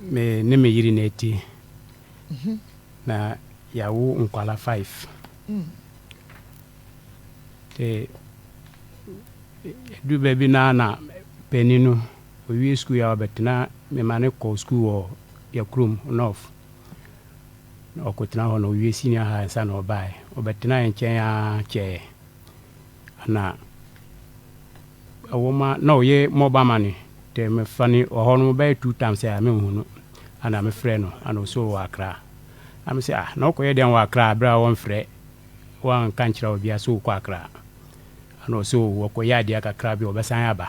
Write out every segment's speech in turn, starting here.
Me ne me yere na ɛte. Na yɛawo nkwala 5. Nti ɛdu baabi na na panin no owie sukuu a ɔbɛtena, mema no kɔ sukuu wɔ yɛ kurom North. Na ɔkɔtena hɔ na owie senior high ansa na ɔbaeɛ. Ɔbɛtena yɛn nkyɛn ara kyɛɛ na ɛwɔ ma na ɔyɛ mobile money. Nti mefa no wɔ hɔ no bɛyɛ two times a menhu no. Ana mefrɛ no ana ɔsɛ ɔwɔ Accra. Na mese, "Ah, na wokɔyɛ dɛn wɔ Accra berɛ a wɔmfrɛ wanka nkyerɛ obiara sɛ wokɔ Accra?" Ana ɔsɛ wɔkɔyɛ adeɛ kakra bi, ɔbɛsan aba.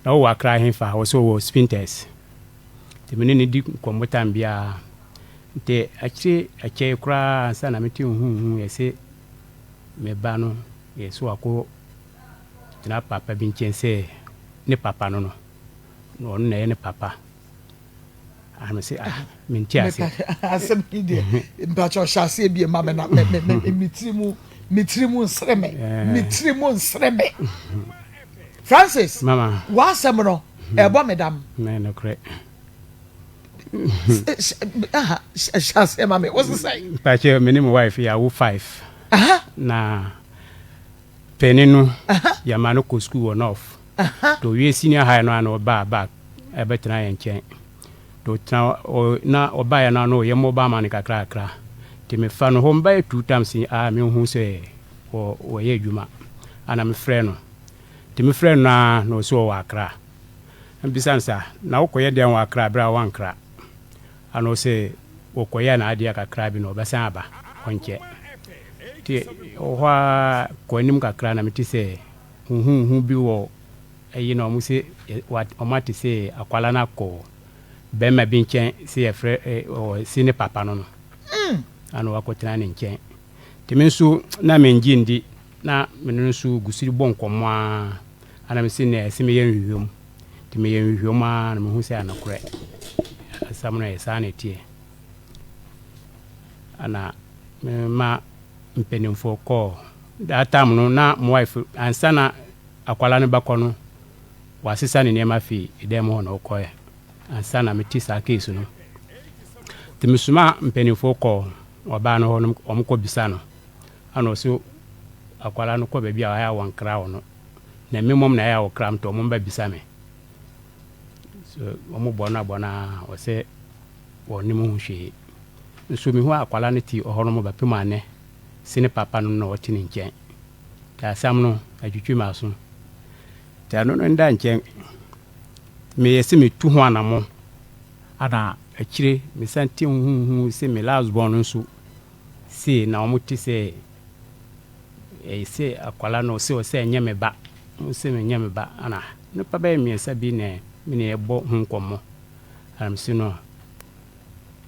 Na wowɔ Accra hefa? Ɔsɛ ɔwɔ Spintex. Nti me ne no di nkɔmmɔ time biara. Nti akyire akyɛe koraa ansa na mete huhu yɛsɛ me ba no yɛsɛ wakɔ tena papa bi nkyɛn sɛ ne papa no, na ɔno na ɛyɛ ne papa. Ah, me sɛ, ah, mente ase. Asɛm yi deɛ, mpakyɛ ɔhyɛ aseɛ bie ma me na me me me me tiri mu, me tiri mu nsere me, me tiri mu nsere me. Francis. Mama. W'asɛm no ɛbɔ me dam. Na nokorɛ. Aha, hyɛ aseɛ ma me, wo sesɛ? Mpakyɛ, me ne me wife yɛawo five. Na panin no, yɛma no kɔ sukuu wɔ North. Nti owie senior high no a na ɔbaa back ɛbɛtena yɛn nkyɛn. Nti ɔtena na ɔbaeɛ no a na ɔyɛ mobile money kakrakra. Nti mefa no hɔ mbɛyɛ two times a mehu sɛ wɔyɛ adwuma. Ana mefrɛ no. Nti mefrɛ no a na ɔsɛ ɔwɔ Accra. Mbisa no sɛ, "Na wokɔyɛ dɛn wɔ Accra berɛ a wankra?" Ana ɔsɛ wɔkɔyɛ n'adeɛ kakra bi na ɔbɛsan aba, ɔnkyɛ. Nti ɔwɔ hɔ a kɔ anim kakra na mete sɛ huhuhu bi wɔ ɛyi na ɔmo sɛ ɔmo ate sɛ akwala no akɔ bɛrima bi nkyɛn sɛ yɛfrɛ ɔ si ne papa no. Ana wakɔtena ne nkyɛn. Nti me nso na mengye ndi, na me no nso gu so bɔ nkɔmmɔ a ana me sɛ nea ɛsɛ meyɛ nhwehwɛmu. Nti meyɛ nhwehwɛmu a na mehu sɛ anokorɛ asɛm no yɛ saa na ɛteɛ. Ana mema mpanimfoɔ kɔɔ. That time no na mo wife ansa na akwala no bɛkɔ no, wasesa ne nneɛma fi dan mu hɔ na ɔkɔɛ ansa na mete saa case no. Nti mesoma mpanimfoɔ kɔɔ ɔbaa no hɔ no, ɔmo kɔ bisa no ana ɔso akwala no kɔ baabi a ɔyɛ a wɔnkra wɔ no na me mmom na ɛyɛ a wɔkra m, nti ɔmo mba bisa me. So ɔmo bɔ no abɔ no a ɔsɛ wɔnim ho hwee. Nso mehu akwala no te ɔhɔ no mo bɛpem anɛ se ne papa no na ɔte ne nkyɛn. Nti asɛm no atwitwi m'aso. Nti ɛno no nda nkyɛn, meyɛ sɛ metu ho anammɔ. Ana akyire mesan te huhu sɛ me last born no nso sei na ɔmo te sɛ ɛyɛ sɛ akwala no ɔsɛ ɔsɛ ɛnyɛ me ba, ɔsɛ menyɛ me ba. Ana nipa bɛyɛ mmiɛnsa bi na me ne yɛbɔ ho nkɔmmɔ. Ana mese no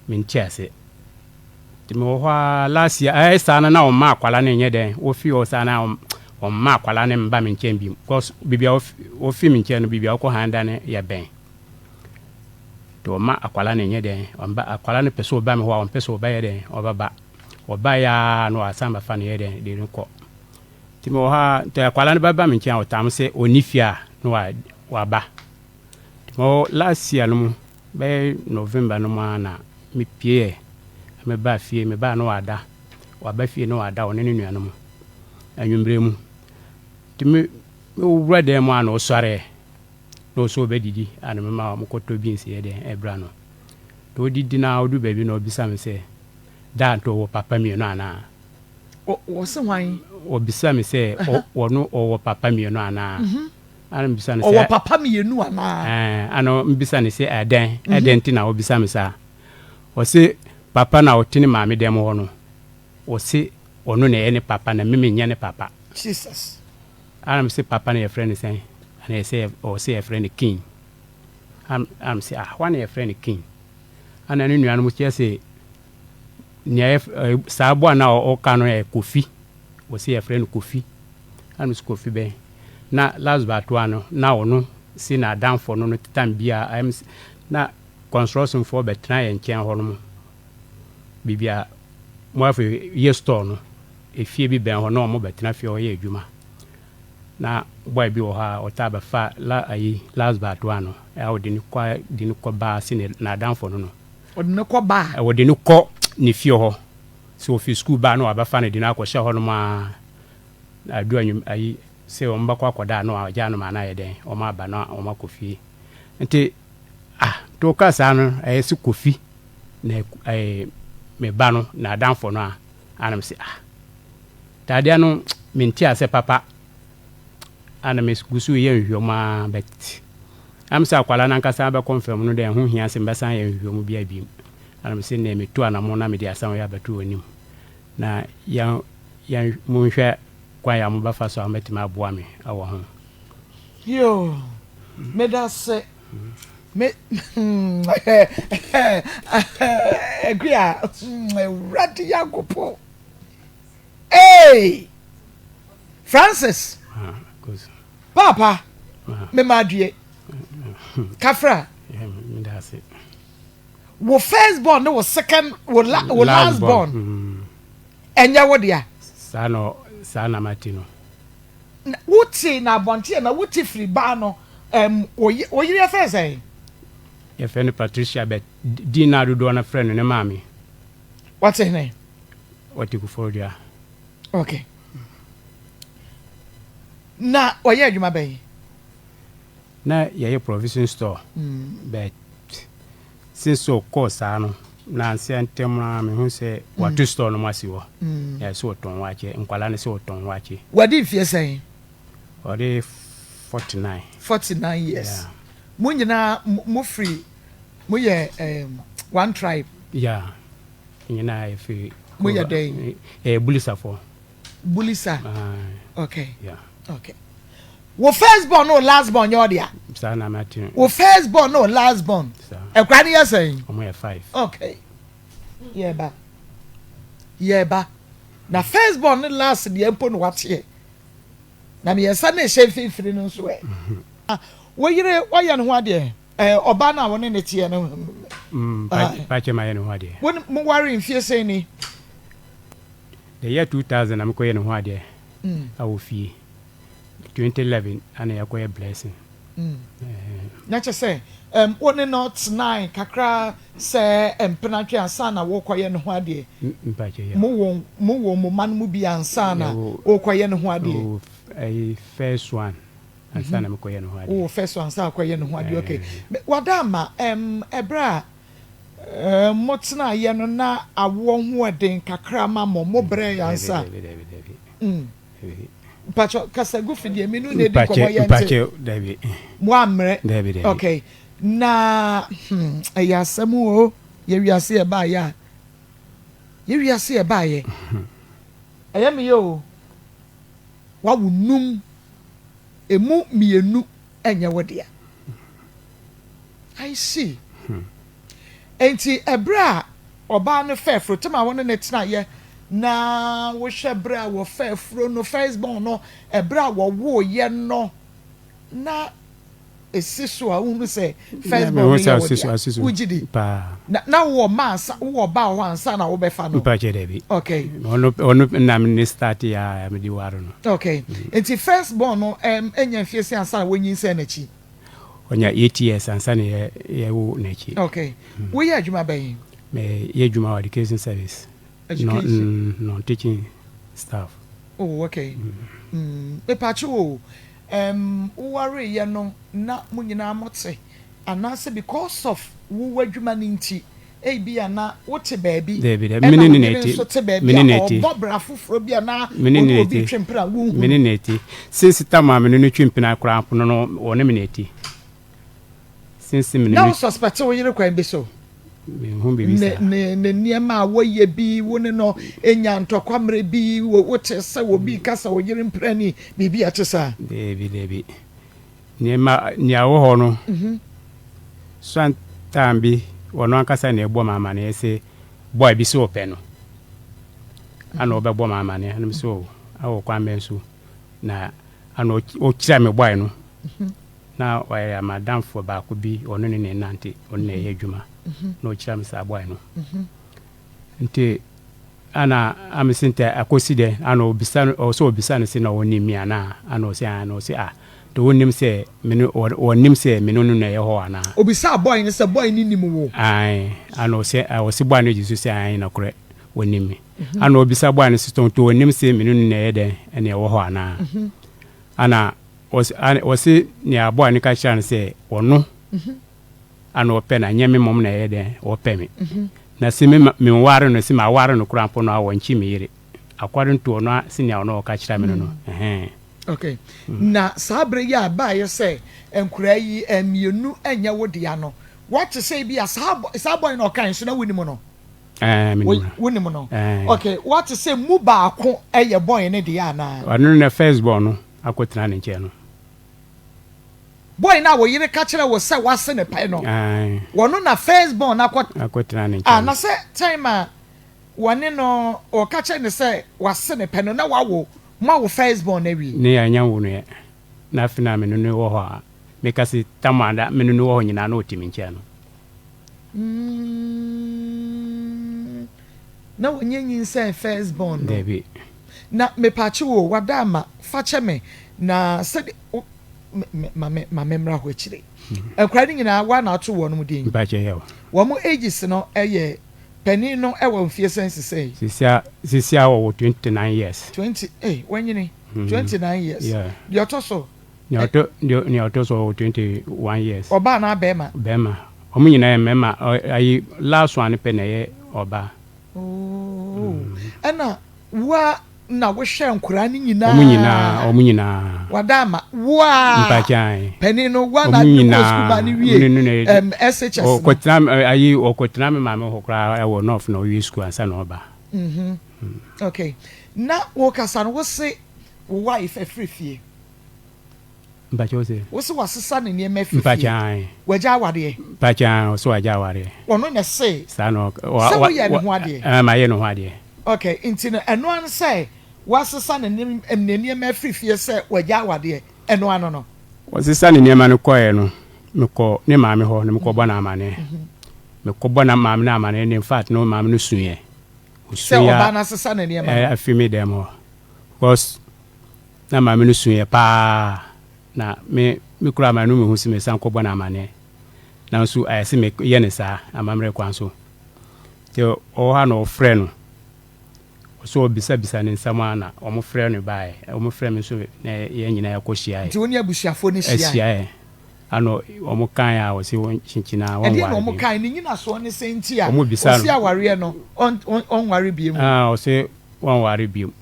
mente ase. Nti mewɔ hɔ a last year ɛyɛ saa no na ɔmma akwala no nyɛ dɛn wɔfi hɔ saa na ɔmma akwala no mba me nkyɛn bi, because biribi a wɔfi me nkyɛn no, biribi a wɔkɔ han da no yɛ bɛn. Nti ɔma akwala no nyɛ dɛn ɔmba. Akwala no pɛ sɛ ɔba me hɔ a, ɔmpɛ sɛ ɔbɛyɛ dɛn ɔbɛba. Ɔba yɛ a na wasan bɛfa no yɛ dɛn de no kɔ. Nti mewɔ hɔ a, nti akwala no bɛba me nkyɛn a ɔtam sɛ ɔnni fie a na waba. Nti mewɔ last year no mu bɛyɛ November no mu a na mepieɛ mebaa fie. Mebaa na wada, waba fie na wada, ɔne ne nuanom anwummerɛ mu. Nti me mewura dan mu a na ɔsɔreɛ na ɔsɛ ɔbɛdidi a na mema mokɔtɔ beans yɛ dɛn ɛbra no. Nti ɔdidi na ɔdu baabi na ɔbisa me sɛ, "Da nti ɔwɔ papa mmienu anaa?" Wɔ se hwan? Ɔbisa me sɛ ɔno ɔwɔ papa mmienu anaa. Ana mbisa no sɛ ɔwɔ papa mmienu anaa? Ɛɛ, ana mbisa no sɛ ɛdɛn nti na ɔbisa me saa? Ɔse papa na ɔte ne maame dɛm hɔ no, ɔse ɔno na ɛyɛ ne papa na meme nyɛ ne papa. Jesus. Ana mese, "Papa no yɛfrɛ no sɛn?" Ana yɛsɛ ɔsɛ yɛfrɛ no King. Ana mese, "Ah, hɔ na yɛfrɛ no King?" Ana ne nuanom kyerɛ sɛ nea saa aboa na ɔka no yɛ Kofi, wɔsɛ yɛfrɛ no Kofi. Ana mese, "Kofi bɛn?" Na last batoa no na ɔno si na adamfo no time bia na construction foɔ bɛtena yɛn nkyɛn hɔ nom biribi a mo afei yɛ store no, efie bi bɛn hɔ na ɔmo bɛtena fie hɔ yɛ adwuma. Na boy bi wɔ hɔ a ɔtaa bɛfa la ayi last but one no a ɔde no kɔ de no kɔ baa se ne n'adamfo no no. Ɔde no kɔ baa? Ɔde no kɔ ne fie hɔ. Sɛ ɔfi sukuu ba a na wabɛfa no de no akɔhyɛ hɔnom ara na adu anwum ayi sɛ wɔn bɛkɔ akɔda a na wagyaa no ma no ayɛ dɛn wɔn aba na wɔn akɔ fie. Nti ah nti ɔka saa no ɛyɛ sɛ Kofi na ɛɛ me ba no n'adamfo no a ana me se ah Tadeɛ no mente ase papa ana me gu so reyɛ nhwehwɛmu ara but am sɛ akwadaa no ankasa bɛ confirm no dɛ ɛho hia sɛ mebɛsan ayɛ nhwehwɛmu biara bio ana me se neɛ metu anamon na mede asɛm yi abɛto wɔn anim na yɛn yɛn monhwɛ kwan a mobɛfa so a mobɛtumi aboa me wɔ ho. Yoo medase me Akua Awurade Nyankopɔn. Hey! Francis! Papa, me ma adue. Kafra. Wo first born ne wo second wo la, wo last born. Mm. Ɛnyɛ wo dea. Saa na saa na mate no. Wo te na abɔnten na wo te firi baa no um, wo yere yɛfrɛ sɛn? Yɛfrɛ no Patricia but din na dodoɔ no frɛ no ne maame. Wɔte hene? Wɔte Koforidua. Okay. Na wɔyɛ adwuma bɛn? Na yɛyɛ provision store. Mm. But since ɔkɔɔ saa no, nansa ntɛm ara mehu sɛ mm. wato store no mu asi hɔ. Mm. Na ɛsɛ ɔtɔn wakye, nkwadaa no sɛ ɔtɔn wakye. Wadi mfeɛ sɛn? Ɔde 49. 49 years. Yeah. Mo nyinaa mo firi mo yɛ um, one tribe. Yeah. Nyinaa yɛ firi. Mo yɛ dɛn? Yɛyɛ Bulisafo. Bulisa. Okay. Yeah. Okay. Wo first born no last born nyɛ ɔdea. Saa na ma te. Wo first born no last born. Saa. Ɛkura ne yɛ sɛn? Ɔmo yɛ five. Okay. Yɛ ba. Yɛ ba. Na first born ne last deɛ mpo na wateɛ. Na mmiɛnsa na ɛhyɛ mfimfini no nso ɛ. Wo yere wayɛ ne ho adeɛ? Ɛɛ ɔbaa no a wo ne ne teɛ no. Mm, pakyɛ ma yɛ ne ho adeɛ. Wo mo ware mfie sɛn ni? The year 2000 na mekɔyɛ ne ho adeɛ mm. awɔ fie. 2011 ana yɛkɔyɛ blessing. Mm. Na kyɛ sɛ um, wo ne no tenae kakra sɛ mpenatwe ansa na wokɔyɛ ne ho adeɛ. Mpakyɛ yɛ. Mo wɔ mo wɔ mo ma no mu bi ansa na wokɔyɛ ne ho adeɛ. Ɛyi first one. ansa na mekɔyɛ ne ho adeɛ. Wowɔ fɛ so ansa akɔyɛ ne ho adeɛ okay. Wada ama ɛm ɛberɛ a ɛɛ mo tenaeɛ no na awoɔ ho ɛden kakra ma mo mo brɛ yɛ ansa. Dabi dabi dabi. Mm. Dabi. Mpakyɛ kasa gu fidie mi no na edi nkɔmɔ yɛ nte. Mpakyɛ dabi. Mo ammerɛ. Dabi dabi. Okay na hmm ɛyɛ asɛm o yɛ wiase yɛ baayɛ a yɛ wiase yɛ baayɛ ɛyɛ me yɛ o wawo num. Emu mienu nyɛ wo dea. I see. Enti ɛberɛ a ɔbaa no faa afuro, tem a wo ne no tenaeɛ na wohwɛ berɛ a wɔfaa afuro no, first born no, ɛberɛ a wɔwooeɛ no, na ɛsi so a wohunu sɛ first born no yɛ wo dea. Wogye di? Na na wowɔ mma ansa, wowɔ ba wɔ hɔ ansa na wobɛfa no? Mpakyɛ dabi. Okay. Ɔno ɔno na me ne start ya me de ware no. Okay. Nti first born no ɛm enya mfie sɛn ansa na wonyinsɛn n'akyi? Ɔnya 8 years ansa na yɛ yɛwo n'akyi. Okay. Woyɛ adwuma bɛn? Me yɛ adwuma wɔ education service. Education. Non non teaching staff. Oh okay. Mm. Mepakyɛ o, ɛm wowareyɛ no na mo nyinaa mote anaasɛ because of wo w'adwuma no nti ebia na wote baabi Dabi dabi ɛna me ne wo ne na yere ɛte. nso te baabi Me ne a na ɛte. ɔrebɔ bra foforɔ bi anaa Me ne ɔne na obi ɛte. retwe mpena a wonhu Me ne no. na ɛte. Since tam a me ne no twe mpena koraa mpo no no ɔne me na ɛte. Since me ne Na no wo suspect wo yere kwan bi so? Menhu biribi Ne saa. ne ne nneɛma a wɔyɛ bi wo ne no nya ntɔkwa mmerɛ bi wo wote sɛ obi reka sɛ wo yere mpena ni biribi a ɛte saa? Dabi dabi. Nneɛma nea ɛwɔ hɔ no, suan time bi ɔno ankasa na ɛbɔ me amaneɛ sɛ boy bi sɛ ɔpɛ no. Ana ɔbɛbɔ me amaneɛ ana sɛ o awɔ kwan bɛn so na ana ɔkyerɛ me boy no. Na ɔyɛ madamfo baako bi ɔno ne ne nante ɔno na ɛyɛ adwuma na ɔkyerɛ me saa boy no. Nti Ana amese ntɛ akosi dɛn? Ana obisa no, ɔwɔ sɛ obisa no se na ɔnim me anaa? Ana ɔse aane. Ɔse ah, nti wonnim sɛ me ne, ɔnnim sɛ me ne no na ɛyɛ hɔ anaa? Obisaa boy no sɛ boy no nim wo? Aane. Ana ɔse, ɔse boy no gye so sɛ aane nɔkorɛ, ɔnim me. Ana obisa boy no se nti ɔnnim se me ne no na ɛyɛ dɛn ɛna ɛwɔ hɔ anaa? Ana ɔse, ɔse nea boy no ka kyerɛ no sɛ ɔno ana ɔpɛ no, anyɛ me mmom na ɛyɛ dɛn ɔpɛ me. Na se me menware no, se maware no koraa mpo no a, ɔnkye me yere. According to ɔno a, senea ɔno ɔka kyerɛ me no no, ɛhɛn. Okay. Na saa bere yi a ɛbaeɛ sɛ nkoraa yi mmienu nyɛ wo dea no, woate sɛ ebi a saa saa boy no ɔkae nso na wonim no? Ɛɛ, menim no. Wonim no? Ɛɛ. Okay, woate sɛ mu baako yɛ boy no dea anaa? Ɔno na first born no akɔtena ne nkyɛn no. Boy no a wo yere ka kyerɛ wo sɛ wase no pɛ no, wɔno na first born no akɔ akɔtena ne nkyɛn. Ah, na sɛ time a wɔne no ɔka kyerɛ no sɛ wase no pɛ no na wawo moawo first born no awie. Ne yɛanya nwo no ɛ. Na afe no a me ne no wɔ hɔ a, meka se tam a na me ne no wɔ hɔ nyinaa na ɔte me nkyɛn no. Mm, na wɔnyɛ nyinsɛn first born no. Dabi. Na mepakye wo, wada ama, fa kyɛ me, na sɛde wo, me, me, ma me, ma me mmra hɔ akyire. Nkwadaa no nyinaa, woa na ato wɔn din. Mpakyɛ yɛ o. Wɔn ages no yɛ, panin no wɔ mfie sɛn sesei? Sesia, sesia ɔwɔ 29 years. 20, ei, wanyini. 29 years. Yeah. Deɛ ɔtɔ so? Nea ɔtɔ, deɛ, nea ɔtɔ so ɔwɔ 21 years. Ɔbaa anaa bɛrima? Bɛrima. Wɔn nyinaa yɛ mmarima. Ɔ, ayi, last one no pɛ na ɛyɛ ɔbaa. Oh. Ɛna wo ara na wohwɛ nkwadaa no nyinaa? Wɔn nyinaa, wɔn nyinaa. Wada ama wo ara? Mpakyɛ. Panin no, wo ara na Wɔn ade no kɔɔ nyinaa. sukuu maa no wie Wɔn ne no um, SHS no? Ɔkɔtena, ayi, ɔkɔtena me maame hɔ koraa ɛwɔ North na ɔwie sukuu ansa na ɔba. Mhm. Okay. Na wokasa no, wose wo wife afiri fie? Mpakyɛ wo se? Wo se wasesa ne nneɛma afiri fie? Mpakyɛ ae. Wagya awareɛ? Mpakyɛ ae, ɔse wagya awareɛ. Ɔno na ɛse? Saa na ɔka. Sɛ woyɛ ne ho adeɛ? Ɛɛ, mayɛ ne ho adeɛ. Okay, nti no ɛno ara ne sɛ wasesa ne ne nneɛma afiri fie sɛ wagya awadeɛ, ɛno ano no? Ɔsesa ne nneɛma no kɔeɛ no, mekɔ ne maame hɔ na mekɔbɔ no amaneɛ. Mekɔbɔ na maame no amaneɛ no, in fact no maame no suiɛ. Sɛ ɔbaa no asesa ne nneɛma no? Afiri me dɛm hɔ. Because Na maame no suiɛ paa, na me me koraa m'ano mehu se mesan kɔbɔ no amaneɛ. Nanso ayɛ se meyɛ no saa amammerɛ kwan so. Nti ɔwɔ hɔ a na ɔfrɛ no, ɔsɛ ɔbisabisa ne nsɛm a na wɔfrɛ no baeɛ. Wɔfrɛ me nso na yɛn nyinaa yɛkɔ hyiaeɛ. Nti wo ne abusuafoɔ no hyiaeɛ? Hyiaeɛ. Ana wɔn kaeɛ a ɔse kyinkyin a wɔnware Ɛdeɛn na wɔn bio. kaeɛ? Ne nyinasoɔ ne sɛn nti a Wɔbisa ɔse no. awareɛ no ɔnware bio? Ah, ɔse wɔnware bio.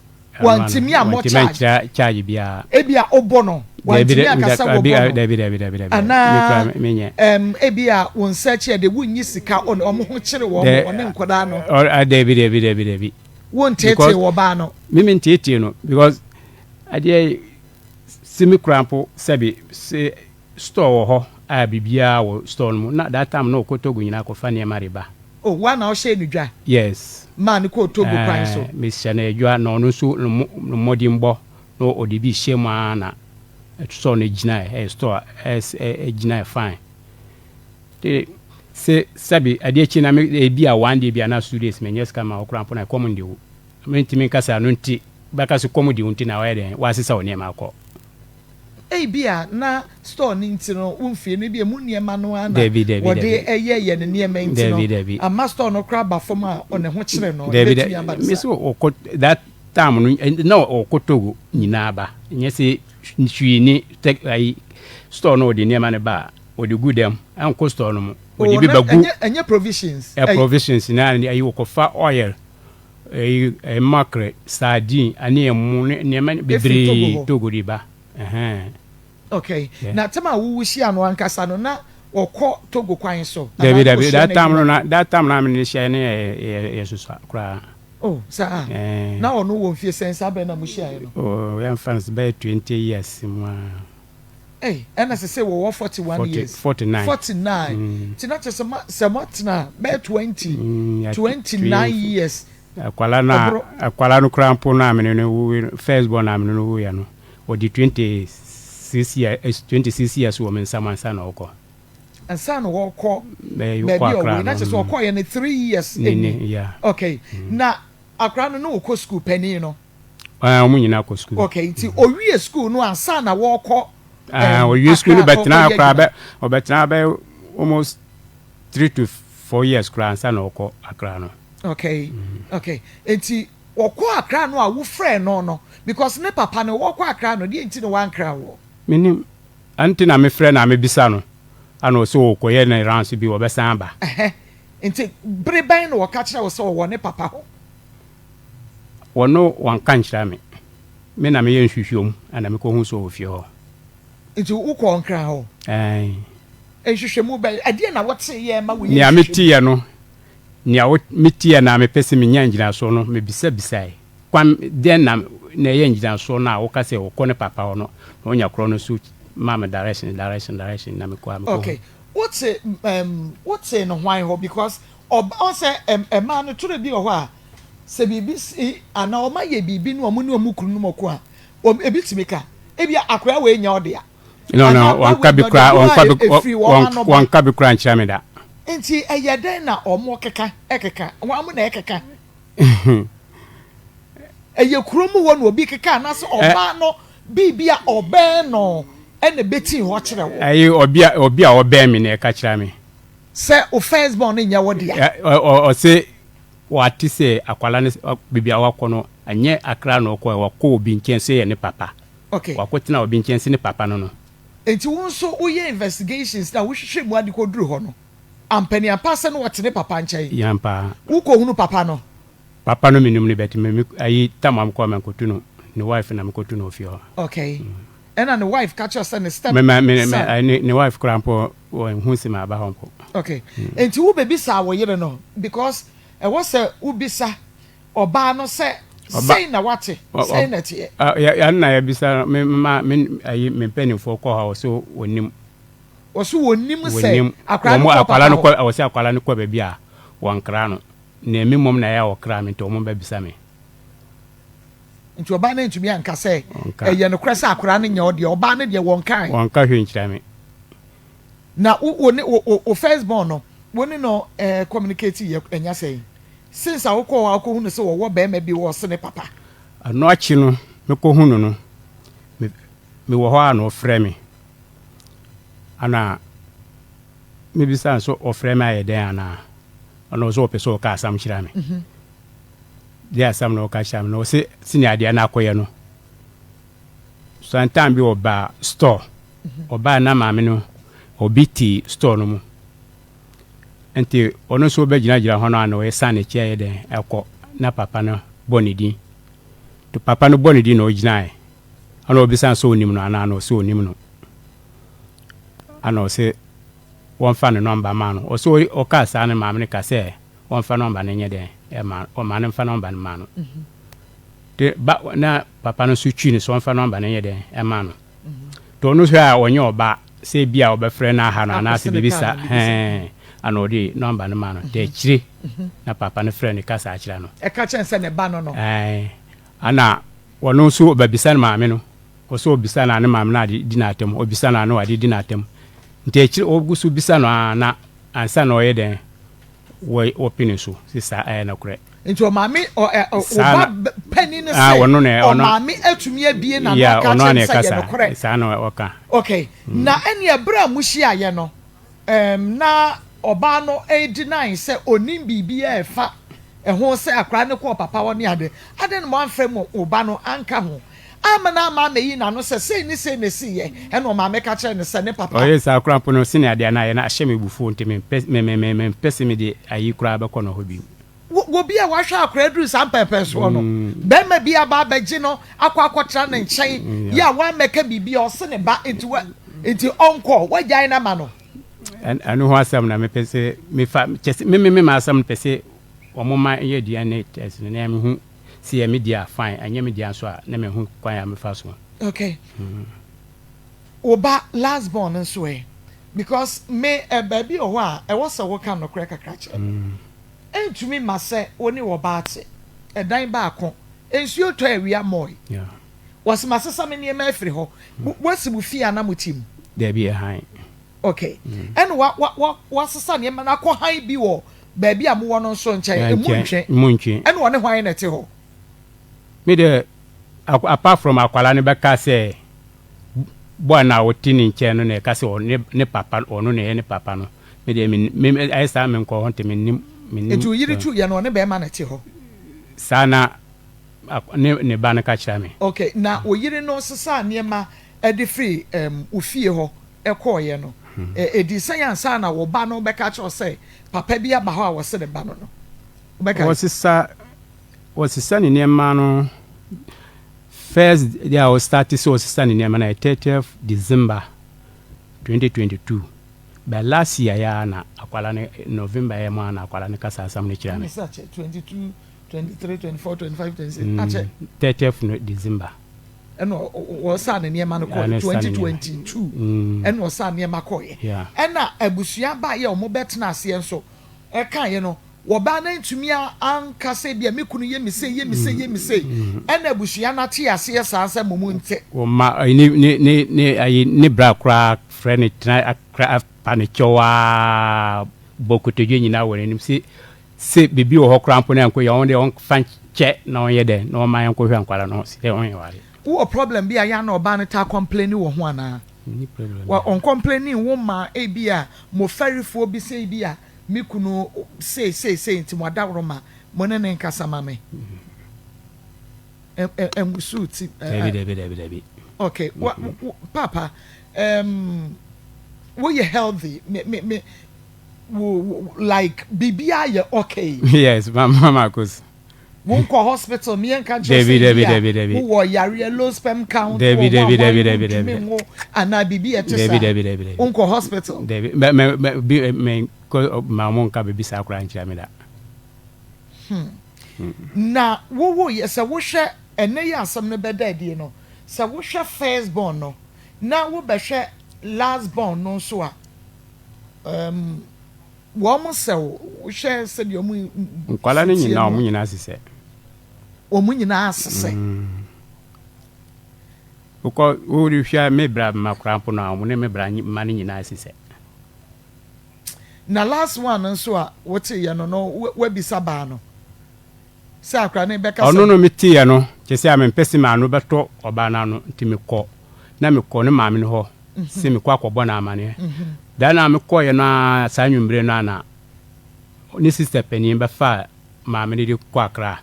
Wantumi ammɔ charge. Wankyerɛ charge biara. Ebia wobɔ no, wantumi anka sɛ wɔbɔ no. Dabi dabi dabi dabi. Anaa ɛm ebia wo nsa akyi a de wonnyi sika ɔne wɔn ho kyere wɔn ɔne nkwadaa no. Dabi dabi dabi dabi. Wonteetee wɔ baa no. Me me nteetee no because adeɛ si me kura mpo sɛbi se store wɔ hɔ a biribiara wɔ store no mu na that time na ɔkɔ Togo nyinaa kɔfa nneɛma de ba. Oh, wo ara na wohyɛɛ no dwa? Yes. Maa no kɔɔ Togo kwan so? Ɛɛ, mehyɛ no dwa na ɔno nso ne mmɔdenbɔ na ɔde bi hyɛ mu ara na store no gyinae, ɛyɛ store a ɛgyinae fine. Nti se sɛbe adeɛ kye na me ebi a one day bi anaa 2 days menyɛ sika ma wo koraa mpo na ɛkɔm nde wo. Mentumi nka sɛ ɛno nti, bɛka sɛ kɔm de wo nti na wayɛ dɛn, woasesa wo nneɛma akɔ. Ebia na store no nti no wo mfie no ebia emu nneɛma no ara na Dabi, dabi, wɔde dabi. yɛ yɛ ne nneɛma nti no Dabi, dabi. ama store no koraa ba fam a ɔne ho kyere no. Dabi, Ebetumi dabi. aba no Me saa. so ɔkɔ that time no na ɔkɔ Togo nyinaa ba. Nyɛ sɛ hwee ni tɛ ayi store no ɔde nneɛma no ba a ɔde gu dɛm ɛnkɔ store no mu. Ɔde Oh, bi na ba gu ɛnyɛ ɛnyɛ provisions. ɛ Ɛy provisions na ayi ɔkɔfa oil ɛyi ɛ mackerel, sardine ɛne ɛmo ne nneɛma Efiri Togo bebree hɔ. Togo de ba. Ɛhɛn. Okay. Yeah. Na tam a wowu hyia no ankasa no na ɔkɔ Togo kwan so anaa Dabi na dabi ɔhyia that no time no adwuma? na that time na me ne hyia ne yɛ yɛ yɛ susua koraa. Oh, saa. Ɛɛ. Na ɔno wɔ mfie sɛn saa bere na mohyiaeɛ no? Oh, yɛmfa no sɛ bɛyɛ 20 years mu a. Ei, ɛna sese wɔwɔ 41 40 years. 49. 49. Nti na kyerɛ sɛ ma sɛ moatena bɛyɛ 20, Yeah, 29 20 years. Akwala no a Ɛboro. akwala no koraa mpo no a mene no wuwe first born a mene no wuiɛ no ɔdi 26 years 26 years wɔ me nsam ansa na ɔkɔ. Ansa na ɔrekɔ Bɛyɛ baabi kɔ a Accra ɔwɔ yi, na no. kyerɛ sɛ ɔkɔeɛ no 3 years Ne ni. ne yeah. Okay. Na. Akwadaa no ne ɔkɔ sukuu panin no? Ɛɛ wɔn nyinaa kɔ sukuu. Okay, nti owie sukuu no ansa na wɔrekɔ. Ɛɛ owie sukuu no bɛtena akora bɛ ɔbɛtena bɛ almost 3 to 4 years koraa ansa na ɔkɔ Accra no. Okay, okay, nti wɔkɔ Accra no a wofrɛ no, because ne papa no wɔkɔ Accra no deɛ, nti na wankra wɔ? Menim ɛnti na mefrɛ na mebisa no ana ɔsɛ ɔkɔyɛ ne rounds bi, wɔbɛsan aba. Ɛhɛ, nti bere bɛn na wɔka kyerɛ wo sɛ ɔwɔ ne papa hɔ? Wɔno wanka nkyerɛ me. Me na meyɛ nhwehwɛmu ana mekɔhu sɛ ɔwɔ fie hɔ. Nti wokɔ Nkran hɔ? Ɛn. Nhwehwɛmu bɛn, ɛdeɛ na wɔteeɛ ma woyɛ Nea nhwehwɛmu? Meteɛ no, nea meteɛ na mepɛ sɛ menya ngyinasoɔ no, mebisabisae kwan dɛn na ɛyɛ ngyinasoɔ no a woka sɛ wɔkɔ ne papa hɔ no, na ɔnya korɔ no so ma me direction, direction, direction na mekɔ a mekɔhu. Okay, wote no hwan hɔ? Because ɔba ɔsɛ ɛmaa no toro bi wɔ hɔ a, sɛ biribi si anaa ɔma yɛ biribi no, ɔmo ne ɔmo kunu no mu ko a, ɔmo ebi tumi ka ebi akora wei nya ɔde a. No, wɔnka bi koraa, wɔnka bi koraa nkyerɛ me da. Nti ɛyɛ dɛn na ɔmo keka ɛkeka wɔn mo na ɛkeka? Ɛyɛ kurom hɔ na obi keka anaasɛ ɔbaa no biribi a ɔbɛn no ɛna bɛti hɔ kyerɛ wo? Ɛyɛ obi a ɔbɛn me na ɛka kyerɛ me. Sɛ o first born no nyɛ wo dea? Ɔse wate sɛ akwala no baabi a wakɔ no, ɛnyɛ Accra na ɔkɔ, wakɔ obi nkyɛn sɛ yɛ ne papa. Wakɔtena obi nkyɛn sɛ ne papa no. Nti wo nso woyɛ investigations na wohwehwɛ mu ade kɔduru hɔ no, ampaniampa sɛ no wɔte ne papa nkyɛn? Yampa. Wokɔhunu papa no? Papa no menim no, bɛte me ayi tam a mekɔ mɛnkɔtu no, ne wife na mekɔtu no ofie hɔ. Okay, ɛna ne wife ka kyerɛ sɛ ne step me me me ne wife koraa mpo wɔnhu sɛ maaba hɔ mpo. Okay, nti wo bɛbisa wo yere no, because ɛwɔ sɛ wobisa ɔbaa no sɛ sɛn na wate, sɛn na ɛteɛ. Yɛn na yɛbisa me ma me ayi me mpanimfoɔ kɔ hɔ so, wɔnim. Wɔso wɔnim sɛ akwaraa no kɔ papa hɔ? Wɔ sɛ akwaraa no kɔ baabi a wɔnkra no, na emi mmom na ɛyɛ a wɔkra me, nti wɔn bɛbisa me. Nti ɔbaa no ntumi anka sɛ ɛyɛ nokorɛ sɛ akwaraa no nyɛ ɔdeɛ? Ɔbaa no deɛ wɔnkae? Wɔnka hwee nkyerɛ me. Na wo ne wo first born no, wo ne no communicate yɛ ɛnya sɛn since a wokɔ hɔ a wokɔhu no sɛ wɔwɔ bɛrima bi wɔ ɔse ne papa? Ɛno akyi no, mekɔhu no, mewɔ hɔ a na ɔfrɛ me, ana mebisa no sɛ ɔfrɛ me ayɛ dɛn anaa, ɔno sɛ ɔpɛ sɛ ɔka asɛm kyerɛ me. Deɛ asɛm na ɔka kyerɛ me no, ɔse sɛnea adeɛ no akɔyɛ no, sometime bi ɔbaa store, ɔbaa na maame no obi te store no mu, nti ɔno nso bɛgyinagyina hɔ no a na ɔyɛ san n'akyi ayɛ dɛn ɛkɔ na papa no bɔ ne din. To papa no bɔ ne din na ɔgyinaeɛ, ɛna ɔbisa sɛ ɔnim no anaa, na ɔsɛ ɔnim no, ana ɔsɛ wɔmfa ne number ma no. Ɔsɛ ɔkaa saa no, maame no ka sɛ wɔmfa number no nyɛ dɛn ɛma ɔma no, mfa number no ma no de ba, na papa no nso twi no sɛ ɔmfa number no nyɛ dɛn ɛma no. To ɔno hwɛ a ɔnyɛ ɔba sɛ bi a ɔbɛfrɛ no aha no anaasɛ biribi sa hɛn, ana ɔde number no ma no de akyire na papa no frɛ no kasa akyerɛ no. Ɛka kyɛn sɛ ne ba no. Ɛɛ, ana ɔno nso ɔbɛbisa no maame no, ɔsɛ ɔbisa no a ne maame no ade di n'atam, ɔbisa no a na ɔade di n'atam, nti akyire ɔgu so bisa no a na ansa na ɔyɛ dɛn wɔ wɔpene so sɛ saa ɛyɛ nokorɛ. Nti ɔmaame ɔ ɛ ɔba panin no sɛ ɔmaame atumi abie n'ano aka kyerɛ no sɛ yɛ nokorɛ? Saa na ɔka. Okay, na ɛne ɛberɛ a mo hyiaeɛ no, na ɔbaa no deny sɛ onim biribi a ɛfa ɛho sɛ akwaraa no kɔɔ papa hɔ ne ade ade no, mo amfrɛ mo ɔba no anka ho ama na ama ameyi n'ano sɛ sei ne sei na esi yɛ, ɛna ɔmaame ka kyerɛ no sɛ ne papa? Ɔyɛ saa koraa mpo no, sɛnea adeɛ no ayɛ no ahyɛ me abufuo, nti mempɛ sɛ mede ayi koraa bɛkɔ no hɔ bio. Wɔ bi a wahwɛ akwaraa duru saa mpɛmpɛnsoɔ no, bɛrima bi aba abɛgye no akɔ akɔtena ne nkyɛn yɛ a wammɛka biribi a ɔse ne ba nti wa nti ɔnkɔ wagyae no ama no. Ɛno ho asɛm na mepɛ sɛ mefa kyɛ sɛ me ma asɛm no pɛ sɛ wɔn ma yɛ DNA test no na mehu sɛ yɛ me deɛ a, fine, ɛnyɛ me deɛ nso a, na mehu kwan a mefa so. Okay. Wo ba last born nso ɛ? Because me ɛ baabi wɔ hɔ a ɛwɔ sɛ woka nokorɛ kakra kyerɛ me. Ɛntumi ma sɛ wo ne ɔbaa te ɛdan baako, nsuo tɔ awia mmɔe. Wɔsi ma sesa me nneɛma afiri hɔ. Woasi mo fie a na mo te mu? Dabi, ɛhan. Okay. Ɛna wa wa wa wasesa nneɛma no akɔ han bi wɔ. Baabi a mowɔ no nso nkyɛn, emu ntwe. Emu ntwe. Ɛna ɔne hwan na ɛte hɔ? Me deɛ, apart from akwadaa no bɛka sɛ boy no a ɔte ne nkyɛn no na ɛka sɛ ɔne ne papa, ɔno na ɛyɛ ne papa no. Me deɛ, me, me, ayɛ saa menkɔ hɔ nti mennim, mennim. Nti wo yere tuiɛ no, ɔne bɛrima na ɛte hɔ? Saa na ne, ne ba no ka kyerɛ me. Okay, na wo yere no sesaa nneɛma de firi um, wo fie hɔ kɔeɛ no, ɛdii sɛn ansa na wo ba no bɛka akyerɛ wo sɛ papa bi aba hɔ a wɔse ne ba no no? Wobɛkae? Wɔsesa wɔsesa ne nneɛma no first day a ɔstarte sɛ ɔsesa ne nneɛma no yɛ 30th December 2022 but last year yɛ ara na akwala no November yɛ mu ara na akwala no kasa asɛm no kyerɛ me. Ɛne sɛ akyɛ 22, 23, 24, 25, 26 akyɛ. 30th December. Ɛna ɔsaa ne nneɛma no kɔɛ 2022 ɛna ɔsaa nneɛma kɔɛ ɛna abusua baayɛ a wɔn bɛtena aseɛ nso ɛkaeɛ no wɔbaa no ntumi anka sɛ bia me kunu yɛ me sei yɛ me sei yɛ me sei ɛna abusua no ate aseɛ saa sɛ mo mu nte. Wɔma ne ne ne ne ayi ne bra koraa frɛ ne tena akra apa ne kyɛw aa bɔ kotodwe nyinaa wɔ n'anim se Se biribi wɔ hɔ koraa mpo na ɛnkɔ yie a, ɔno deɛ ɔmfa nkyɛ na ɔnyɛ dɛn na ɔmma yɛnkɔhwɛ nkwadaa no sɛ ɔnyɛ ware. Wowɔ problem bi a ɛyɛ a na ɔbaa no taa complaini wɔ ho anaa? Menni problem Wa biara. Ɔncomplaini wo ma ebia mo fɛrefoɔ bi sɛ ebia me kunu sei sei sei nti mo adaworoma mo ne no nkasa ma me. Ɛ ɛ ɛnwusu ti ɛ Dabi ɛ. dabi dabi dabi. Okay, wa wo paapa um, woyɛ healthy me me me Wo wo like biribiara yɛ okay. Yes mama Marcus. Wo nkɔ hospital mi yɛn ka nkyerɛ sɛ bi a wo wɔ yareɛ low sperm count wɔ hɔ a wɔn wo ntumi nwo anaa biribi ɛte saa wo nkɔ hospital. Dabi mɛ mɛ mɛ bi mɛ kɔ maa mo nka biribi saa koraa nkyerɛ mi da. Hmm. Na wo wo yɛ sɛ wohwɛ ɛnɛ yi asɛm no bɛda adie no sɛ wohwɛ first born no na wobɛhwɛ last born no nso a. Um, wɔn sɛ wohwɛ sɛdeɛ wɔn Nkwadaa no nyinaa, wɔn nyinaa sesɛ. Wɔn nyinaa sesɛ. Mm. Wokɔ worehwɛ me bra mma koraa mpo no a, wɔn ne me bra mma no nyinaa sesɛ. Na last one nso a woteeɛ no no woabisa baa no sɛ akora no bɛka sɛ. Ɔno no meteeɛ no, kyerɛ sɛ mempɛ sɛ m'ano bɛtɔ ɔbaa no ano nti mekɔ na mekɔ ne maame no hɔ se mekɔ akɔbɔ no amaneɛ. Da no a mekɔeɛ no ara saa anwummere no ara na ne sista panin bɛfaa maame no de kɔ Accra.